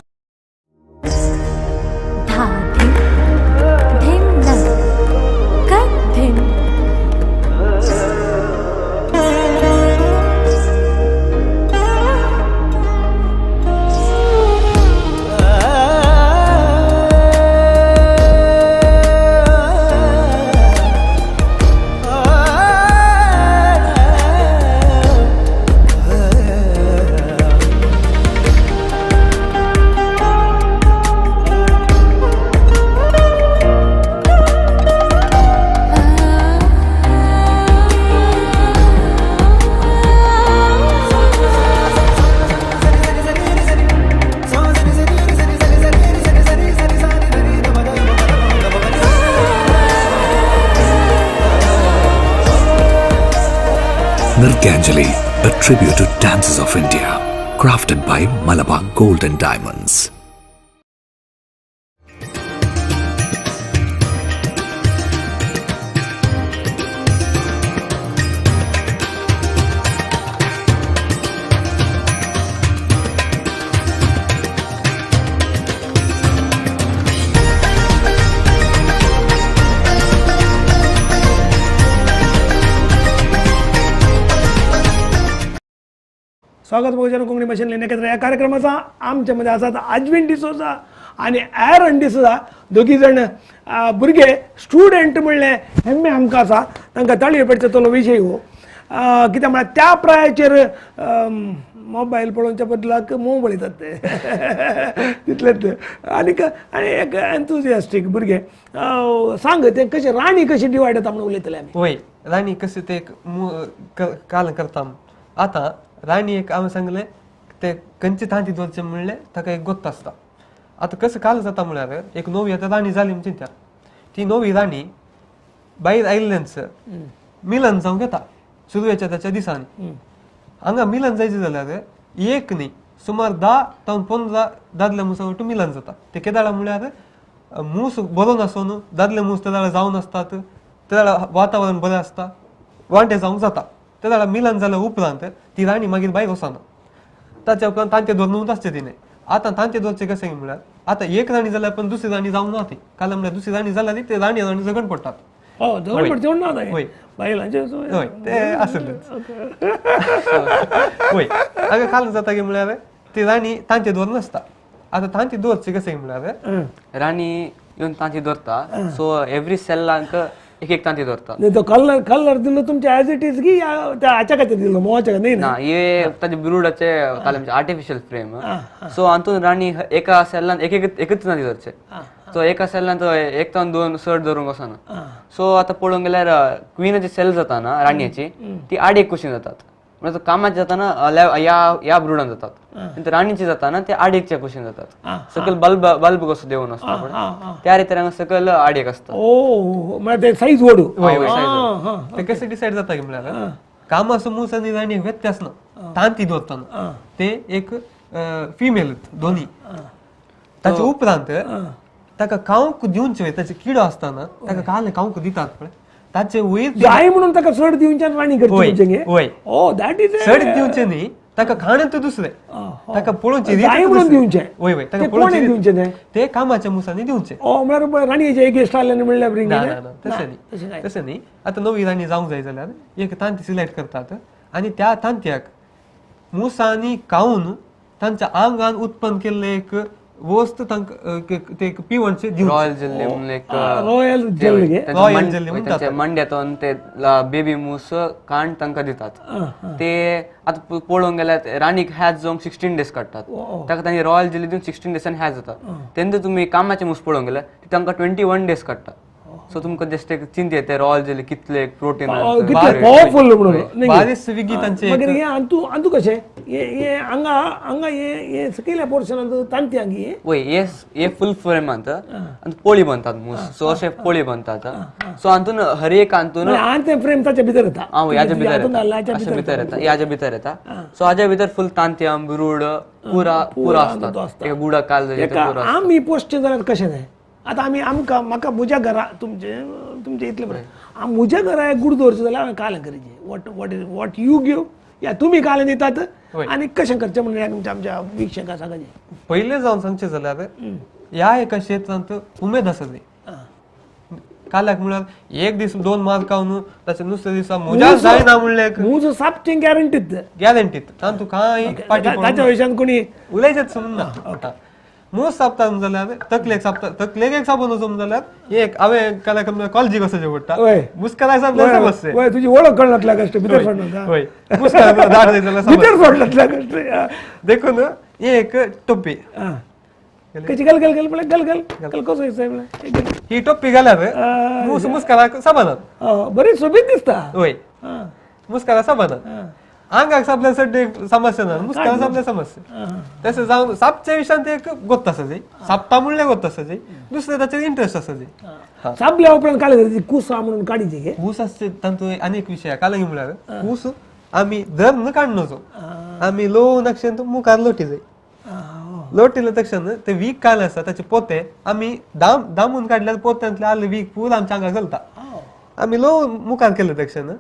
Nrityanjali, a tribute to dances of India, crafted by Malabar Gold and Diamonds. स्वागत भोजन कोंकणी भाशेन एकत्र ह्या कार्यक्रमाचा आमच्यामध्ये आसात आजवीन डिसोजा आनी एरन डिसोजा दोगी जण भुरगे स्टुडंट म्हणलें हेम्मे आमकां आसा तांकां ताळयो पेटचो तो विशय हो कित्याक म्हळ्यार त्या प्रायाचेर मोबायल पळोवच्या बदलाक मोव पळयतात ते तितलेंच आनीक आनी एक एन्थुजियास्टीक भुरगे सांग तें कशें राणी कशी डिवायड जाता म्हणून उलयतले आमी. वय राणी कशें ते काल करता. आतां राणी एक हांवें सांगलें ते खंयचे तांती दवरचें म्हणलें ताका एक गोत्त आसता. आतां कशें काल जाता म्हळ्यार एक नवी आतां राणी जाली म्हण चिंता ती नवी राणी भायर आयिल्ल्याच मिलन जावंक येता सुरवेच्या ताच्या दिसांनी. हांगा मिलन जायचें जाल्यार एक न्ही सुमार 10 ते 15 दादले मुसा वटून मिलन जाता. ते केदाळा म्हळ्यार मूस बरो नासून दादले मूस ते जाल्यार जावन आसतात ते जाल्यार वातावरण बरें आसता वांटे जावंक जाता. ते जाल्यार मिलन जाल्या उपरांत ती राणी मागीर भायर वचना. ताच्या उपरांत तांचे दवरून आसचें तिणें. आतां तांचे दवरचें कशें म्हळ्यार आतां एक राणी जाल्यार पण दुसरी राणी जावंक ना ती कारण म्हळ्यार दुसरी राणी जाल्यार ते राणी राणी झगड पडटात. झगड पडचें ना वय बायलांचें हय ते आसलेच वय हांगा काल जाता की म्हळ्यार ती राणी तांचे दवर नासता. आतां तांची दवरची कशें म्हळ्यार राणी येवन तांची दवरता. सो एवरी सेलांक एक एक तांती दवरता. तो कलर कलर दिलो तुमचे एज it is की त्या हाच्या खातीर दिलो मोवाच्या न्ही ना हे ताजे ब्रुडाचे आर्टिफिशियल फ्रेम. सो हातून राणी एका सेलान एक एकच तांती दवरचे. सो एका सेलान तो एक तावन 2 चड दवरूंक वचना. सो आतां पळोवंक गेल्यार क्विनाची सेल जाता ना राणयेची ती आड एक कुशीन जातात म्हणजे कामाचे जाताना ह्या ह्या ब्रुडान जातात नंतर राणीचे जाताना ते आडेकच्या कुशीन जातात. सकयल बल्ब बल्ब कसो देवून आसता त्या रितीन हांगा सकयल आडेक आसता. ओ म्हळ्यार ते सायज व्हड ते कशें डिसायड जाता की म्हळ्यार कामाचो मूस आनी राणी व्यत्यास ना तांती दवरतना ते एक फिमेल दोनी. ताचे उपरांत ताका खावंक दिवचे ताचे किडो आसतना ताका काल खावंक दितात पळय ताचे वयर जाय म्हणून ताका चड दिवच्यान राणी करची. वय ओ that is चड दिवचें न्ही ताका खाणें तर दुसरें ताका पळोवचें जाय म्हणून दिवचें. वय वय ताका कोणें दिवचें तें ते कामाच्या मुसांनी दिवचें. ओ म्हळ्यार राणयेचे एगेस्ट आसलें म्हणल्यार ना ना तशें न्ही तशें न्ही. आतां नवी राणी जावंक जाय जाल्यार एक तांती सिलेक्ट करतात आनी त्या तांतयाक मुसांनी खावन तांच्या आंगान उत्पन्न केल्लें एक वस्त तांकां ते पिवणचे रॉयल जेल्ली म्हणून एक रॉयल जेल्ली रॉयल जेल्ली म्हणटात मंड्यातून ते बेबी मूस कांड तांकां दितात. ते आतां पळोवंक गेल्यार राणीक हॅच जावंक 16 डेज काडटात. ताका तांणी रॉयल जेल्ली दिवन 16 डेजान हॅच जाता. तेन्ना तुमी कामाचे मूस पळोवंक गेल्यार ते तांकां 21 डेज काडटा. सो तुमकां जस्ट एक चिंता येता रॉयल जेली कितले प्रोटीन पावरफुल म्हणून बारीक विगी तांचे. मागीर हे अंतू अंतू कशें हे हांगा हांगा हे सकयल्या पोर्शनांत तांती हांगी वय हे हे फुल फ्रेमांत आनी पोळी बांदतात मूस. सो अशे पोळी बांदतात. सो हातून हर एक हातून ते फ्रेम ताच्या भितर येता. हां ह्याच्या भितर येता अशे भितर येता ह्याच्या भितर येता. सो हाज्या भितर फुल तांतयां ब्रूड पुरा पुरा आसतात. गुडा काल आमी पोसचें जाल्यार कशें जाय आतां आमी आमकां म्हाका म्हज्या घरा तुमचे तुमचे इतलें बरें म्हज्या घरा एक गुड दवरचें जाल्यार हांवें कालें करचें what what is what you give या तुमी कालें दितात आनी कशें करचें म्हणून तुमच्या आमच्या वीक्षकां सांगाचें. पयलें जावन सांगचें जाल्यार ह्या एका क्षेत्रांत उमेद आसा ती काल्याक म्हळ्यार एक दीस 2 मार्क खावन ताचे दुसऱ्या दिसा म्हज्या जायना म्हणलें मूज सापचें गॅरंटीत गॅरंटीत तातूंत कांय ताच्या विशयान कोणी उलयचेंच समजना. मूस सापता जाल्यार तकलेक सापता तकलेक एक साबून वचून जाल्यार एक हांवें काल्याक कॉलेजीक वचचें पडटा मुस्काराक सापल्यार समजचें. वय तुजी वळख कळनातल्या कश्ट भितर सोडना. वय मुस्काराक दाट जाय जाल्यार भितर सोडनातल्या कश्ट देखून एक टोपी कशी गल गल गल म्हळ्यार गल गल गल कसो दिसता म्हळ्यार ही टोपी घाल्यार मूस मुस्काराक साबानात बरी सोबीत दिसता. वय मुस्काराक साबानात आंगाक सापल्यार चड समस्या ना मुस्काराक सापल्यार समस्या. तशें जावन सापच्या विशयान एक गोत्त आसा जी सापता म्हणल्यार गोत्त आसा जी दुसरें ताचेर इंट्रस्ट आसा जी. सापल्या उपरांत काडली कुसा म्हणून काडीची कूस आसचे तातूंत आनी एक विशय काल म्हळ्यार कूस आमी धर्म काडनो आमी लोव नक्षेन मुखार लोटी जाय लोटिले तक्षण ते वीक काल आसा ताचे पोते आमी दामून काडल्यार पोत्यांतले आले वीक पूर आमच्या आंगाक चलता. आमी लोव मुखार केले तक्षण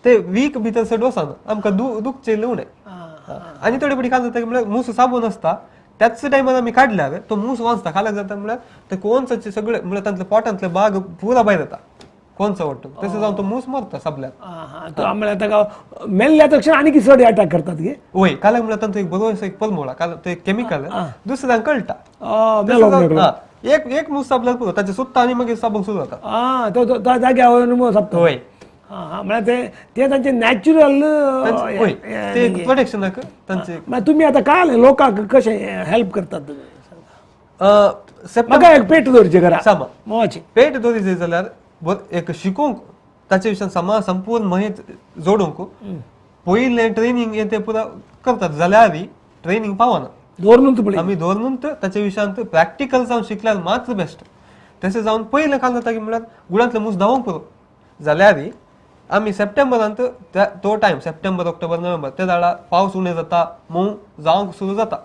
ते वीक भितर चड वचना आमकां दुखचें उणें. आनी थोडे फावटी काल जाता म्हळ्यार मूस साबून आसता त्याच टायमार आमी काडल्यार तो मूस वाचता. काल्याक जाता म्हळ्यार ते कोनसाचे सगळे म्हळ्यार तांतले पोटांतले भाग पुरा भायर येता. कोणचो वाटतो तसं जावन तो मूस मरता सगळ्यात. म्हळ्यार ताका मेल्ल्या तक्षण आनी चड अटॅक करतात गे. वय, काल म्हळ्यार तांचो एक बरो एक परमोळा, काल ते केमिकल दुसऱ्यांक कळटा. एक एक मूस साबल्यार पुरो, ताचे सुत्ता आनी मागीर साबूंक सुरू जाता. तो जाग्यार साबता. वय, म्हळ्यार ते तांचे नॅचरल ते प्रोटेक्शनाक तांचे. तुमी आतां काय लोकांक कशें हेल्प करतात तुमी? म्हाका एक पेट दवरचे घरा सामा मोवाची पेट दवरी जाय जाल्यार एक शिकूंक ताचे विशयान समा संपूर्ण माहिती जोडूंक पयलें ट्रेनिंग हें ते पुरा करतात जाल्यार ट्रेनिंग पावना. दवरून आमी दवरून ताचे विशयांत प्रॅक्टिकल जावन शिकल्यार मात्र बेस्ट. तशें जावन पयलें काल जाता की म्हळ्यार गुळांतले मूस धांवंक पुरो जाल्यार आमी सप्टेंबरांत तो टायम सप्टेंबर ऑक्टोबर नोव्हेंबर त्या दाडा पावस उणें जाता, मोव जावंक सुरू जाता.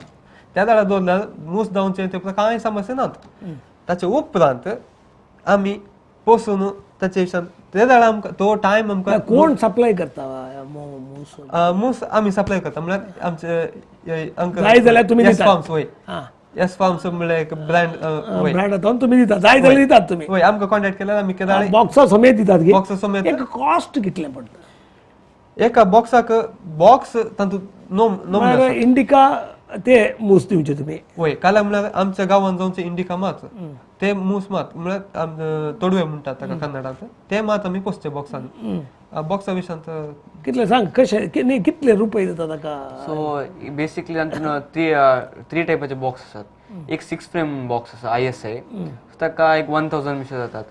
त्या दाडा दवरल्यार मूस धांवचे ते कांय समस्या नात. ताचे उपरांत आमी पोसून ताचे विशयान ते दाडा आमकां तो टायम आमकां कोण सप्लाय करता मूस? मूस आमी सप्लाय करता म्हळ्यार आमचे अंकल जाय जाल्यार तुमी एस फार्म्स. वय, एस फार्म्स म्हळ्यार एक ब्रँड. ब्रँड आतां तुमी दितात जाय जाल्यार दितात तुमी. वय, आमकां कॉन्टॅक्ट केल्यार आमी केदाळे बॉक्सा समेत दितात. बॉक्सा समेत एक कॉस्ट कितलें पडटा एका बॉक्साक? बॉक्स तातूंत नोम इंडिका ते मूस दिवचे तुमी. वय, काल म्हळ्यार आमच्या गांवांत जावचे इंडिका मात ते मूस मात म्हळ्यार तोडवे म्हणटात ताका कन्नडांत, ते मात आमी पोसचे बॉक्सान. बॉक्सा विशयांत कितले सांग कशे कितले रुपये दिता ताका? सो बेसिकली तातूंत थ्री टायपाचे बॉक्स आसात. एक 6 फ्रेम बॉक्स आसा ISI, ताका एक 1000 मिशे जातात.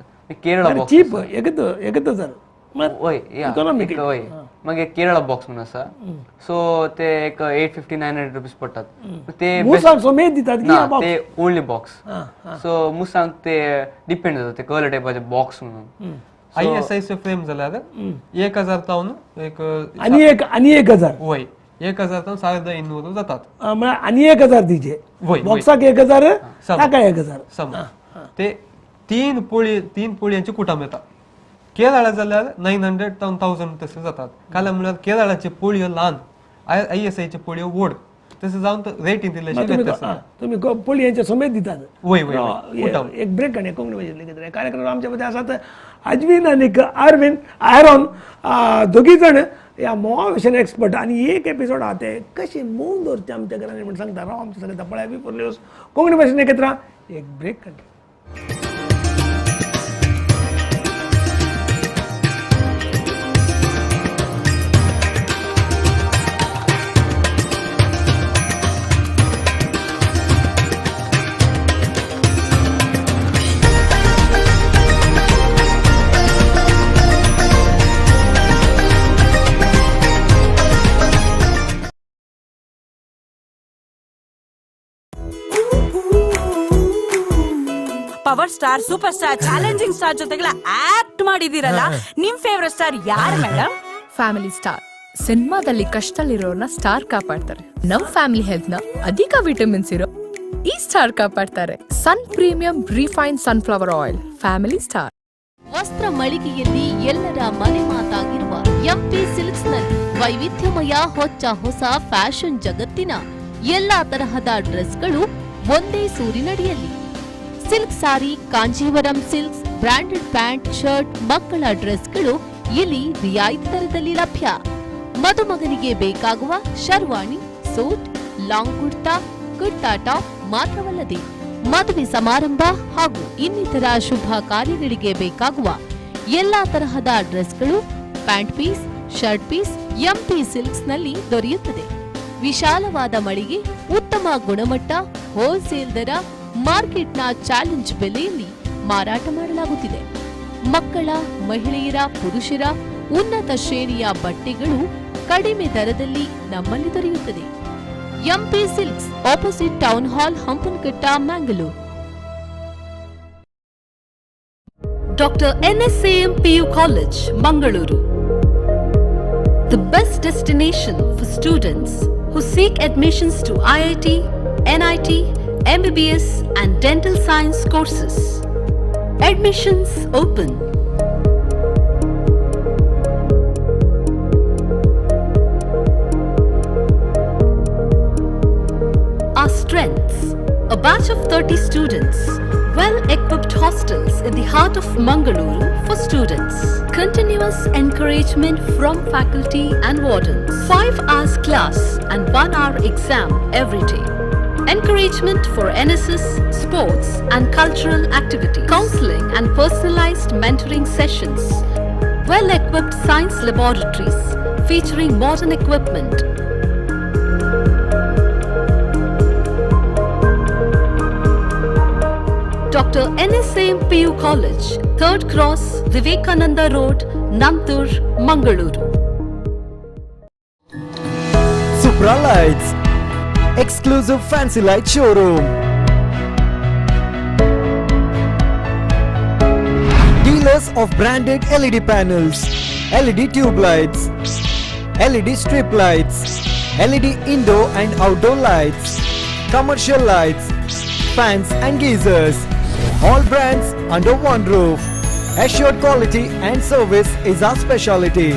केरळा बॉक्स चीप एकच हजार. वय, वय. मागीर केरळा बॉक्स म्हणून आसा, सो ते एक 850-900 रुपीज पडटात. ते समेत दितात ना, ते ओन्ली बॉक्स. सो मुसांक ते डिपेंड जाता ते कलर टायपाचे बॉक्स म्हणून. ISI frame जाल्यार 1000 तावन एक आनी एक आनी 1000. वय, 1000 तावन 2500 जातात. म्हळ्यार आनी 1000 दिवचे बॉक्साक 1000, ताका 1000. सम ते तीन पोळयांची कुटाम येता. केरळा जाल्यार 900 तावन 1000 तशें जातात. काल म्हळ्यार केरळाचे पोळयो ल्हान, ISIचे पोळयो व्हड, तशें जावन रेटीन दिल्लेशें. तुमी पोळयांचे समेत दितात. वय वय, एक ब्रेक आनी कोंकणी भाशेंतले कार्यक्रम आमच्या मदें आसात अजवीन आनी आरवीन आयरॉन दोगी जाण ह्या मोवा विशयान एक्सपर्ट. आनी एक एपिसोड आहा ते कशें मोव दवरचें आमच्या घरांनी म्हण सांगता. राव आमच्या सगळें पळय V4 news Konkani भाशेन एकत्र एक ब्रेक काडटा. Power star, super star, challenging star ಜೊತೆಗೆಲ್ಲ ಆಕ್ಟ್ ಮಾಡಿದಿರಲ್ಲ, ನಿಮ್ ಫೇವರೇಟ್ ಸ್ಟಾರ್ ಯಾರು ಮೇಡಮ್? ಫ್ಯಾಮಿಲಿ ಸ್ಟಾರ್ ಸಿನಿಮಾದಲ್ಲಿ ಕಷ್ಟದಲ್ಲಿರೋರ್ನ ಸ್ಟಾರ್ ಕಾಪಾಡ್ತಾರೆ. ನಮ್ ಫ್ಯಾಮಿಲಿ ಹೆಲ್ತ್ ನ ಅಧಿಕ ವಿಟಮಿನ್ಸ್ ಇರೋ ಈ star ಕಾಪಾಡ್ತಾರೆ. Sun premium refine sunflower oil, family star. ವಸ್ತ್ರ ಮಳಿಗೆಯಲ್ಲಿ ಎಲ್ಲರ ಮನೆ ಮಾತಾಗಿರುವ ಎಂಪಿ ಸಿಲ್ಕ್ಸ್ ನಲ್ಲಿ ವೈವಿಧ್ಯಮಯ ಹೊಚ್ಚ ಹೊಸ ಫ್ಯಾಷನ್ ಜಗತ್ತಿನ ಎಲ್ಲಾ ತರಹದ ಡ್ರೆಸ್ಗಳು ಒಂದೇ ಸೂರಿನಡಿಯಲ್ಲಿ. Silk sari, Kanjeevaram silks, branded pant, shirt, ಮಕ್ಕಳ ಡ್ರೆಸ್ಗಳು ಇಲ್ಲಿ ರಿಯಾಯಿತಿ ದರದಲ್ಲಿ ಲಭ್ಯ. ಮದುಮಗನಿಗೆ ಬೇಕಾಗುವ sherwani, suit, long kurta, kurta top ಮಾತ್ರವಲ್ಲದೆ ಮದುವೆ ಸಮಾರಂಭ ಹಾಗೂ ಇನ್ನಿತರ ಶುಭ ಕಾರ್ಯಗಳಿಗೆ ಬೇಕಾಗುವ ಎಲ್ಲಾ ತರಹದ ಡ್ರೆಸ್ಗಳು, pant piece, shirt piece MP ಸಿಲ್ಕ್ಸ್ನಲ್ಲಿ ದೊರೆಯುತ್ತದೆ. ವಿಶಾಲವಾದ ಮಳಿಗೆ, ಉತ್ತಮ ಗುಣಮಟ್ಟ, ಹೋಲ್ಸೇಲ್ ದರ, ಮಾರ್ಕೆಟ್ನ ಚಾಲೆಂಜ್ ಬೆಲೆಯಲ್ಲಿ ಮಾರಾಟ ಮಾಡಲಾಗುತ್ತಿದೆ. ಮಕ್ಕಳ, ಮಹಿಳೆಯರ, ಪುರುಷರ ಉನ್ನತ ಶ್ರೇಣಿಯ ಬಟ್ಟೆಗಳು ಕಡಿಮೆ ದರದಲ್ಲಿ ನಮ್ಮಲ್ಲಿ ದೊರೆಯುತ್ತದೆ. MP silks, opposite town hall, Hampankatta, Mangalore. Doctor NSAM PU college, Mangaluru. The best destination for students who seek admissions to IIT, NIT, MBBS and dental science courses. Admissions open. Our strengths: a batch of 30 students Well-equipped hostels in the heart of Mangaluru for students. Continuous encouragement from faculty and wardens. 5 hours class and 1 hour exam every day. Encouragement for NSS, sports and cultural activities. Counseling and personalized mentoring sessions. Well-equipped science laboratories featuring modern equipment. Dr. NSM PU College, 3rd Cross, Vivekananda Road, Nantur, Mangaluru. Supra Lights, exclusive fancy light showroom. Dealers of branded LED panels, LED tube lights, LED strip lights, LED indoor and outdoor lights, commercial lights, fans and geysers. All brands under one roof. Assured quality and service is our specialty.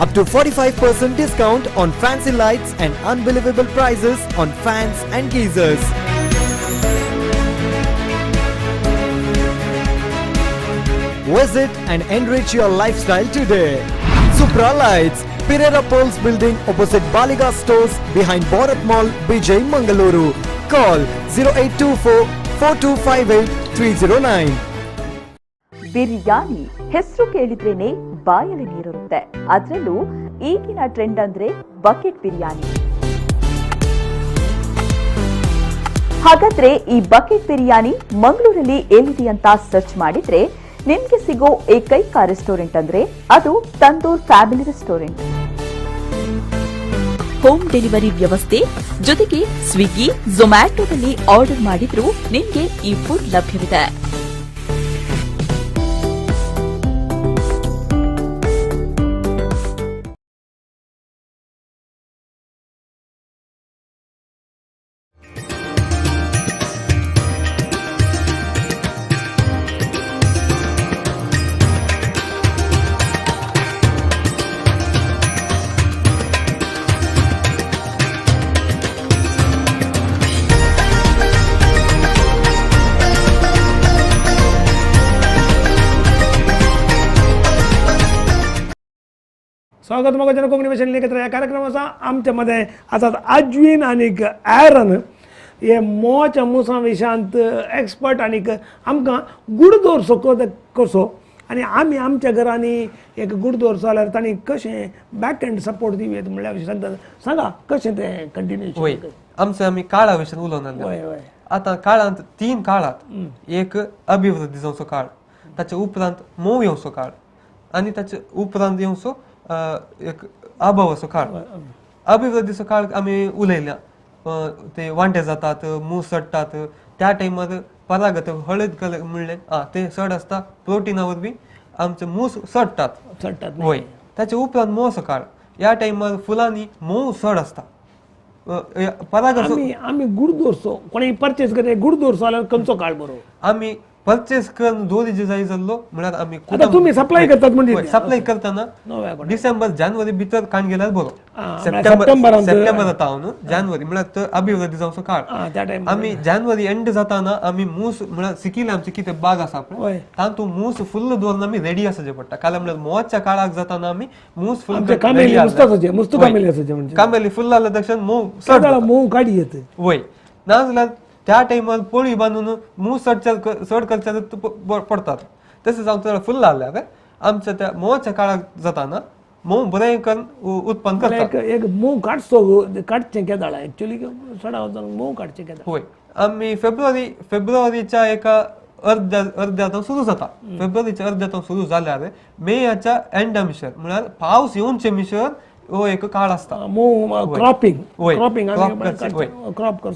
Up to 45% discount on fancy lights and unbelievable prices on fans and geysers. Visit and enrich your lifestyle today. Supra Lights, Pereira Pearls Building opposite Baliga Stores behind Bharat Mall, Bijay, Mangaluru. Call 0824 4258 309. Biryani ಹೆಸರು ಕೇಳಿದ್ರೇನೆ ಬಾಯಲ್ಲಿ ನೀರಿರುತ್ತೆ. ಅದರಲ್ಲೂ ಈಗಿನ trend ಅಂದ್ರೆ bucket biryani. ಹಾಗಾದ್ರೆ ಈ bucket biryani ಮಂಗಳೂರಲ್ಲಿ ಎಲ್ಲಿದೆ ಅಂತ ಸರ್ಚ್ ಮಾಡಿದ್ರೆ ನಿಮ್ಗೆ ಸಿಗೋ ಏಕೈಕ ರೆಸ್ಟೋರೆಂಟ್ ಅಂದ್ರೆ ಅದು tandoor family restaurant. Home delivery ವ್ಯವಸ್ಥೆ ಜೊತೆಗೆ ಸ್ವಿಗ್ಗಿ, ಝೊಮ್ಯಾಟೊದಲ್ಲಿ ಆರ್ಡರ್ ಮಾಡಿದ್ರೂ ನಿಮ್ಗೆ ಈ ಫುಡ್ ಲಭ್ಯವಿದೆ. स्वागत मग जन कोंकणी भाशेन एकत्र ह्या कार्यक्रम आसा. आमच्या मदें आसात आजवीन आनीक एरन हे मोच्या मुसां विशयांत एक्सपर्ट आनीक आमकां गुडदोरसो कसो आनी आमी आमच्या घरांनी एक गुडदोरसो जाल्यार तांणी कशें बॅक एंड सपोर्ट दिवयेत म्हणल्या विशीं सांगता. सांगा कशें तें कंटिन्यूशन. वय, आमचे आमी काळा विशीं उलोवन वय वय. आतां काळांत तीन काळात, एक अभिवृद्धी जावचो काळ, ताचे उपरांत मोव येवचो काळ आनी ताचे उपरांत येवचो एक अभावाचो काळ. अभिवृद्धीचो काळ आमी उलयल्या, ते वांटे जातात, मूस चडटात, त्या टायमार परागत हळद कलर म्हणलें ते चड आसता, प्रोटिना वरवीं आमचे मूस चडटात चडटात. वय, ताचे उपरांत मोवचो काळ, ह्या टायमार फुलांनी मोव चड आसता. परागत आमी गुडदोरसो कोणी परचेस करता गुडदोरसो जाल्यार खंयचो काळ बरो? आमी परचेस करून दोरी जाय जाल्लो म्हळ्यार आमी तुमी सप्लाय करतात म्हणजे सप्लाय करतना डिसेंबर जानेवारी भितर काण गेल्यार बरो. सप्टेंबर जाता न्हू जानेवारी म्हळ्यार अभिवृद्धी जावचो काळ. आमी जानेवारी एंड जाताना आमी मूस म्हळ्यार सिकिले आमचे कितें बाग आसा पळय तातूंत मूस फुल्ल दवरून आमी रेडी आसचे पडटा. कारण म्हळ्यार मोवाच्या काळाक जाताना आमी मूस फुल कामेली फुल्ल जाल्या तक्षण मोव चड मोव काडी येत. वय, नाजाल्यार त्या टायमार पोळी बांदून मूस चड करच्यार पडतात. तशें जावन फुल्ल जाल्यार आमच्या त्या मोवाच्या काळाक जाताना मोव बरें करून उत्पन्न करतात. एक मोव काडचो काडचें केदाळा एक्चुअली चड मोव काडचें केदाळा? वय, आमी फेब्रुवारीच्या एका अर्द्या सुरू जाता. फेब्रुवारीच्या अर्द्या सुरू जाल्यार मेयाच्या एंडा मिशर म्हळ्यार पावस येवचे मिशर हो एक काळ आसता. क्रॉपिंग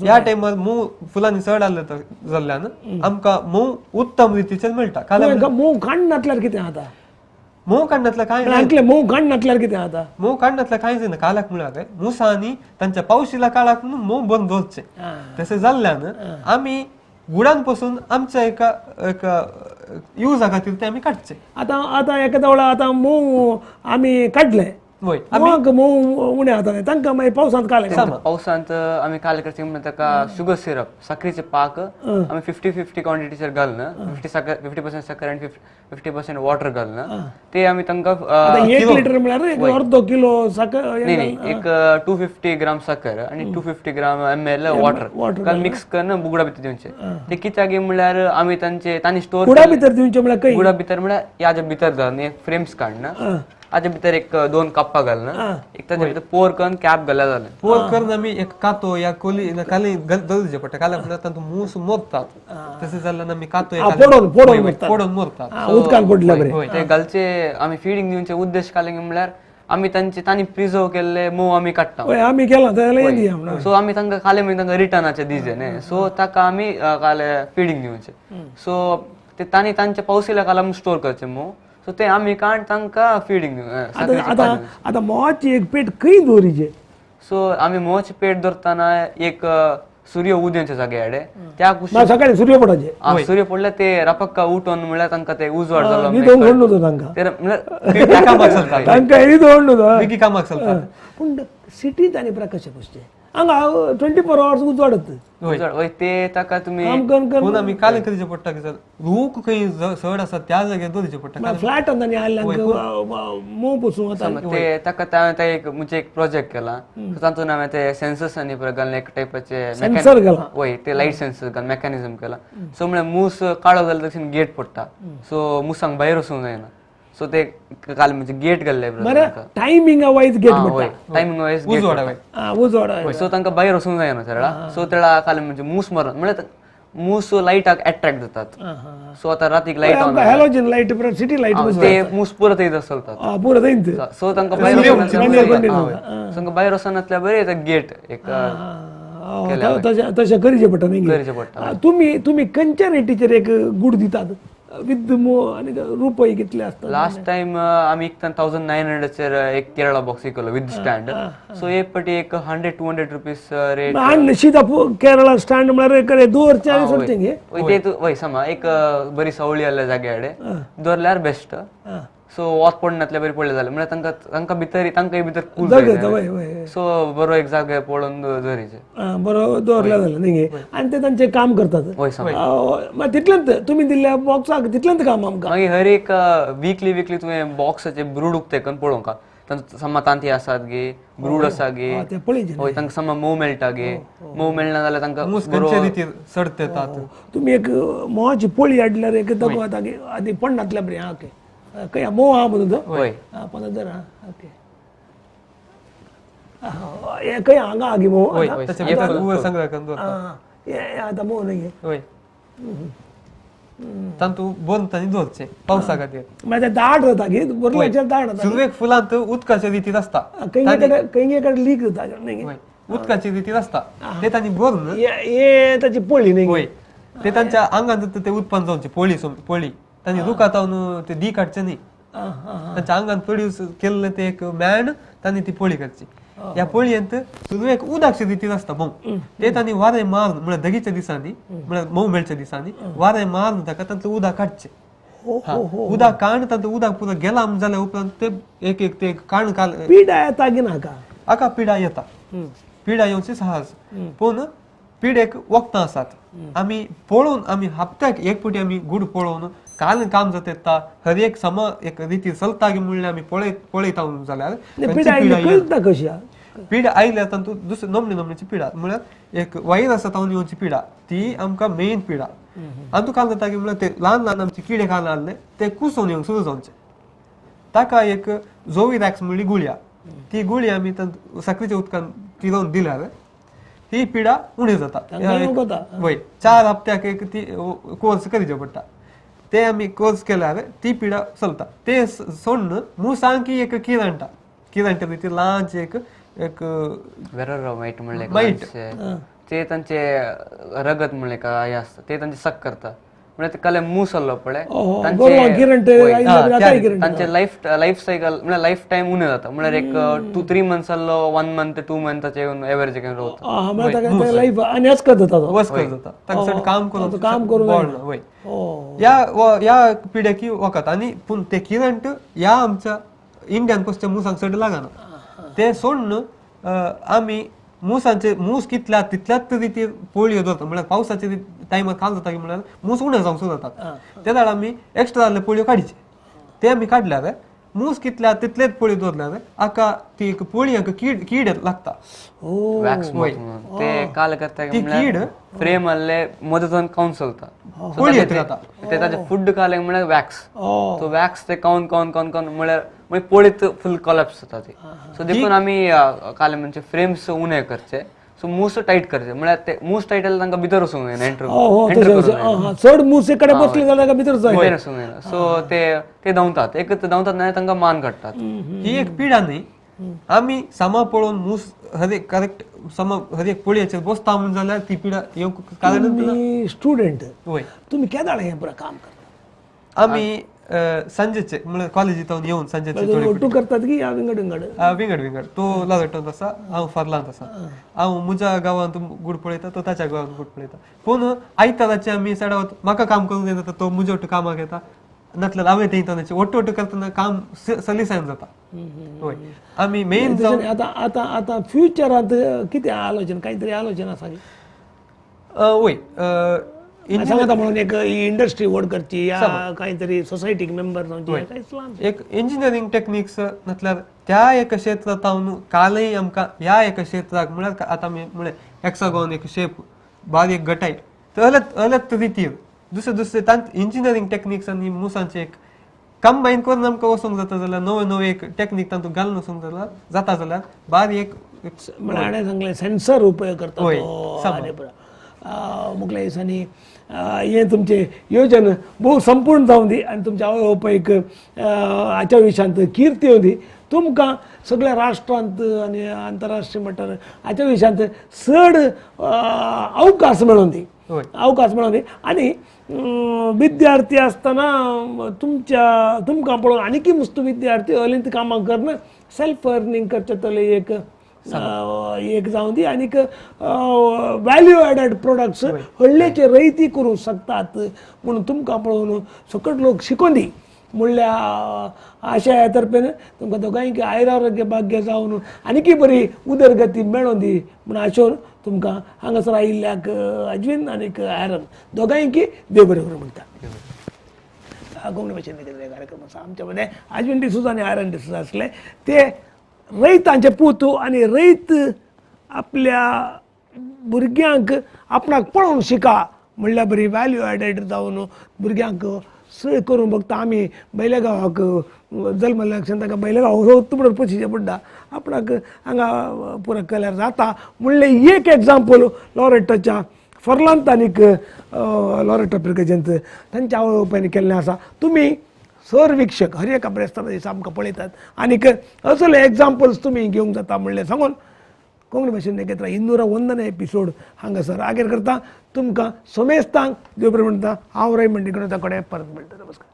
ह्या टायमार मोव फुलांनी चड आसले जाल्ल्यान आमकां मोव उत्तम रितीचेर मेळटा. मोव काडनातल्यार कितें जाता? मोव काडनातल्यार कांय मोव काडनातल्यार कितें जाता? मोव काडनातल्यार कांय जायना. कालाक म्हळ्यार मुसांनी तांच्या पावशिल्या काळाक मोव बंद दवरचें. तशें जाल्ल्यान आमी गुडान पासून आमच्या एका एका युजा खातीर ते आमी काडचे. आतां आतां एका वेळार आतां मोव आमी काडलें मोवांक मोव उणें जाता न्ही, तांकां मागीर पावसांत काले. पावसांत आमी काले करचे म्हणल्यार ताका शुगर सिरप, साकरीचे पाक आमी 50-50 क्वॉन्टिटीचेर घालना, 50% साकर आनी 50% वॉटर घालना, ते आमी तांकां. 1 लिटर म्हळ्यार अर्दो किलो साकर? न्ही, एक 250 ग्राम साकर आनी 250 ग्राम ml water mix करून बुगडा भितर दिवचे. ते कित्याक म्हणल्यार आमी तांचे तांणी स्टोर गुडा भितर दिवचे म्हळ्यार खंय? गुडा भितर म्हळ्यार ह्याच्या भितर घालून एक फ्रेम्स काडना, हाच्या भितर एक 2 कप्पा घालना, एक ताच्या भितर पोर करून कॅप घालल्या जालें. पोर करून आमी एक कातो या कोली काली दवरचे पडटा, काल्या म्हणल्यार तातूंत मूस मरतात, तशें जाल्यार आमी कातो पडोवन मरतात, उदकान पडल्या बरें. ते घालचे आमी फिडिंग दिवचे उद्देश काले म्हणल्यार आमी तांचे तांणी प्रिजर्व केल्ले मोव आमी काडटा, आमी केला जाल्यार, सो आमी तांकां काले मागीर तांकां रिटर्नाचे दिजे न्ही, सो ताका आमी काले फिडिंग दिवचे. सो ते तांणी तांच्या पावसिल्या काल आमी स्टोर करचे मोव, सो ते आमी काड तांकां फिडिंग. आतां आतां मोवाची एक पेट खंय दवरीचे? सो आमी मोवाची पेट दवरतना एक सूर्य उदेंच्या जाग्याडे त्या कुशीक सकाळी सूर्य पडचे, सूर्य पडले ते रपक्का उठोन म्हणल्यार तांकां ते उजवाड जालो तांकां तांकां. पूण सिटींत आनी कशें बसचें? हांगा 24 आवर्स उजवाड. वय ते ताका तुमी पूण आमी काले करचे पडटा की रूख खंय चड आसा त्या जाग्यार दवरचे पडटा. फ्लॅट आनी मोव बसूं वता ते ताका तांवें एक म्हणजे एक प्रोजेक्ट केला, तातूंत हांवें ते सेन्सर्स आनी घालून एक टायपाचे सेन्सर घाला, वय ते लायट सेन्सर घालून मेकॅनिजम केला. सो म्हळ्यार मूस काळो जाल्यार तशें गेट पडटा, सो मुसांक भायर वचूंक जायना, सो ते काल म्हणजे गेट घाल्ले टायमिंग वायज गेट पडटा, टायमिंग वायज उजवाड, सो तांकां भायर वचूंक जायना सरळा. सो तेळा काल म्हणजे मूस मरण म्हळ्यार मूस लायटाक एट्रॅक्ट जातात, सो आतां रातीक light on halogen light city light ते मूस पुरो थंय चलतात, पुरो थंय. सो तांकां भायर तांकां भायर वचनातल्या बरें गेट एक तशें करचें पडटा न्ही, करचें पडटा. तुमी तुमी खंयच्या रेटीचेर एक गूड दितात विथ आनी रुपये कितले आसता? लास्ट टायम आमी इकतान 1900 एक केरळा बॉक्स इकलो विथ स्टँड, सो एक पटी एक 100-200 रुपीज रेट. आनी सीधा केरळा स्टँड म्हळ्यार दवरचें आनी सोडचें गे? वय ते वय समा एक बरी सवळी आसल्या जाग्याडे दवरल्यार बेस्ट, सो वत पडनातल्या बरी पडले जालें म्हळ्यार तांकां तांकां भितर तांकां भितर कूल जायना, सो बरो एक जागे पळोवन दवरीचे बरो दवरल्या जालें न्ही, आनी ते तांचें काम करतात. वय मागीर तितलेंच तुमी दिल्ल्या बॉक्साक तितलेंच काम आमकां. मागीर हर एक वीकली वीकली तुवें बॉक्साचे ब्रूड उक्ते करून पळोवंक, तांचो समा तांती आसात गे, ब्रूड आसा गे, वय तांकां समा मोव मेळटा गे, मोव मेळना जाल्यार तांकां सडत येतात. तुमी एक मोवाची पोळी हाडल्यार एक दाखोवता की आदी पडनातल्या बरें. आं ओके, खंय मोव आहा म्हणून तो? वय 15 आं ओके. हें खंय हांगा आहा गे मोव? आतां मोव न्ही वय तातूंत बंद आनी दवरचें पावसा खातीर, मागीर दाट जाता गे, बरल्याचेर दाट जाता. सुरवेक फुलांत उदकाच्या रितीर आसता, खंय खंय कडेन लीक जाता न्ही, उदकाची रितीर आसता ते तांणी भरून हे ताची पोळी न्ही, वय ते तांच्या आंगान ते उत्पन्न जावचें पोळी पोळी तांणी रुखातावन ते दी काडचे न्ही, तांच्या आंगान प्रोड्यूस केल्लें ते एक मॅण तांणी ती पोळी करची. ह्या पोळयेंत सुरवेक उदक रितीर आसता मोव, ते तांणी वारें मारून म्हळ्यार दगीच्या दिसांनी म्हळ्यार मोव मेळच्या दिसांनी वारें मारून ताका तांतलें उदक काडचें, उदक काण तातूंत उदक पुरो गेला जाल्या उपरांत ते एक एक ते काण काल पिडा येता की नाका? हाका पिडा येता, पिडा येवची सहज, पूण पिडेक वखदां आसात. आमी पळोवन आमी हप्त्याक एक फावटी आमी गुड पळोवन काल काम जाता येता हर एक सम एक रिती चलता की म्हणल्यार आमी पळयता जाल्यार पिडा आयल्यार तातूंत दुसरे नमणे नमण्याची पिडा म्हळ्यार एक वायर आसा तातूंत येवची पिडा ती आमकां मेन पिडा. आनी काल जाता की म्हळ्यार ते ल्हान ल्हान आमचे किडे काल आहले ते कुसोवन येवंक सुरू जावचे, ताका एक जोविरॅक्स म्हणली गुळया, ती गुळी आमी साकरीच्या उदकान तिरोवन दिल्यार ती पिडा उणी जाता. वय 4 हप्त्याक एक ती कोर्स करचे पडटा, ते आमी कोर्स केल्यार ती पिडा चलता. ते सोडून मुसांकी एक किरांटा किरांटा ती ल्हानशी एक एक मायट म्हणलें ते तांचे रगत म्हणलें काय आसता ते तांचे सक करता, म्हळ्यार ते काले मूस आसलो पळय तांचे लायफ लायफ सायकल म्हळ्यार लायफ टायम उणें जाता, म्हळ्यार एक 2-3 मंथ्स आसलो 1 मंथ 2 मंथाचे एवरेज रावता. काम करून ह्या पिड्याकी वखद. आनी पूण ते किरंट ह्या आमच्या इंडियन पोसच्या मुसांक चड लागना ते सोडून आमी मुसांचे मूस कितल्या तितल्याच रितीर पोळयो दवरता म्हळ्यार पावसाचे टायमार खाल जाता की म्हळ्यार मूस उणे जावंक सुरू जातात ते वेळार आमी एक्स्ट्रा जाल्ले पोळयो काडचे ते आमी काडल्यार मूस कितल्या तितलेच पोळयो दवरल्यार आका ती एक पोळयांक कीड कीड लागता ते काल करता ती कीड फ्रेम आसले मदतून खावन चलता पोळयेत जाता ते ताजे फूड खाले म्हळ्यार वॅक्स सो वॅक्स ते खावन खावन खावन खावन म्हळ्यार मागीर पोळीत फुल कोलॅप्स जाता ती सो देखून आमी काले म्हणजे फ्रेम्स उणे करचे सो मूस टायट करचे म्हळ्यार ते मूस टायट जाल्यार तांकां भितर वचूंक जायना एंटर एंटर चड मूस कडेन बसले जाल्यार भितर भितर वचूंक जायना सो ते ते धांवतात एकच धांवतात ना तांकां मान काडटात ही एक पिडा न्ही आमी सामा पळोवन मूस हर एक करेक्ट समा हर एक पोळयेचेर बसता म्हणून जाल्यार ती पिडा येवंक कारण स्टुडंट तुमी केदाळ हें पुरा काम करता आमी सांजेचे म्हळ्यार कॉलेजींत येवन सांजेचे ಒಟ್ಟು करतात की विंगड विंगड विंगड विंगड तो लावेटोंत आसा हांव फार्लांत आसा हांव म्हज्या गांवांत गुड पळयता तो ताच्या गांवांत गुड पळयता पूण आयताराचे आमी चडावत म्हाका काम करूंक जायना तो म्हज्या वट्टू कामाक येता नातल्यार हांवें थंय वट्टू वट्टू करतना काम सलीसायन जाता हय आमी मेन आतां आतां आतां फ्युचरांत कितें आलोचन कांय तरी आलोचन आसा वय सांगता म्हणून एक इंडस्ट्री व्हड करची या कांय तरी सोसायटीक मेंबर जावची एक इंजिनियरींग टेक्निक्स म्हटल्यार त्या एका क्षेत्रांत कालय आमकां ह्या एका क्षेत्राक म्हळ्यार आतां आमी म्हळें हेक्सागॉन एक शेप बारीक गटाय तर अलग रितीर दुसरे दुसरे तांत इंजिनियरींग टेक्निक्स आनी मुसांचे एक कंबायन करून आमकां वचूंक जाता जाल्यार नवे नवे एक टेक्नीक तातूंत घालून वचूंक जाल्यार जाता जाल्यार बारीक एक म्हळ्यार हाणें सांगलें सेन्सर उपयोग करता मुखल्या दिसांनी हें तुमचें योजन भोव संपूर्ण जावं दी आनी तुमच्या आवय बापायक हाच्या विशयांत कीर्ती येवं दी तुमकां सगळ्या राष्ट्रांत आनी आंतरराष्ट्रीय मट्टार हाच्या विशयांत चड अवकाश मेळोवन दी अवकाश मेळोवन दी आनी विद्यार्थी आसतना तुमच्या तुमकां पळोवन आनीकय मुस्त विद्यार्थी अलींत कामां करून सेल्फ अर्निंग करचे तले एक एक जावं दी आनीक व्हॅल्यू एडेड प्रोडक्ट्स व्हडलेचे रयती करूंक शकतात म्हणून तुमकां पळोवन सकट लोक शिकोवन दी म्हणल्या आशया तर्फेन तुमकां दोगांयकी आयुरारोग्य भाग्य जावन आनीकय बरी उदरगती मेळोवन दी म्हूण आशोवन तुमकां हांगासर आयिल्ल्याक अजवीन आनीक आयरन दोगांयकी देव बरें करूं म्हणटा. कोंकणी भाशेन कार्यक्रम आसा आमच्या मदें अजवीन डिसोजा आनी आयरन डिसोजा आसले ते रयतांचे पूत आनी रयत आपल्या भुरग्यांक आपणाक पळोवन शिका म्हणल्यार बरी व्हॅल्यू एडेड जावन भुरग्यांक सय करूंक बघता आमी बैल्या गांवाक जल्मल्ल्या तांकां बैल्या गांव तुमडो पोशिचें पडटा आपणाक हांगा पुरा केल्यार जाता म्हणलें एक एग्जाम्पल लॉरेटाच्या फर्लांत आनीक लॉरेटा पिरगजेंत तांच्या आवय बापायन केल्लें आसा. तुमी सर वीक्षक हर एका ब्रेस्तारा दिसा आमकां पळयतात आनीक असले एग्जाम्पल्स तुमी घेवंक जाता म्हणलें सांगून कोंकणी भाशेन घेतला 201 एपिसोड हांगासर आगेर करता. तुमकां समेस्तांक देव बरें म्हणटा. हांव रय मंडी कडेन परत मेळटा. नमस्कार.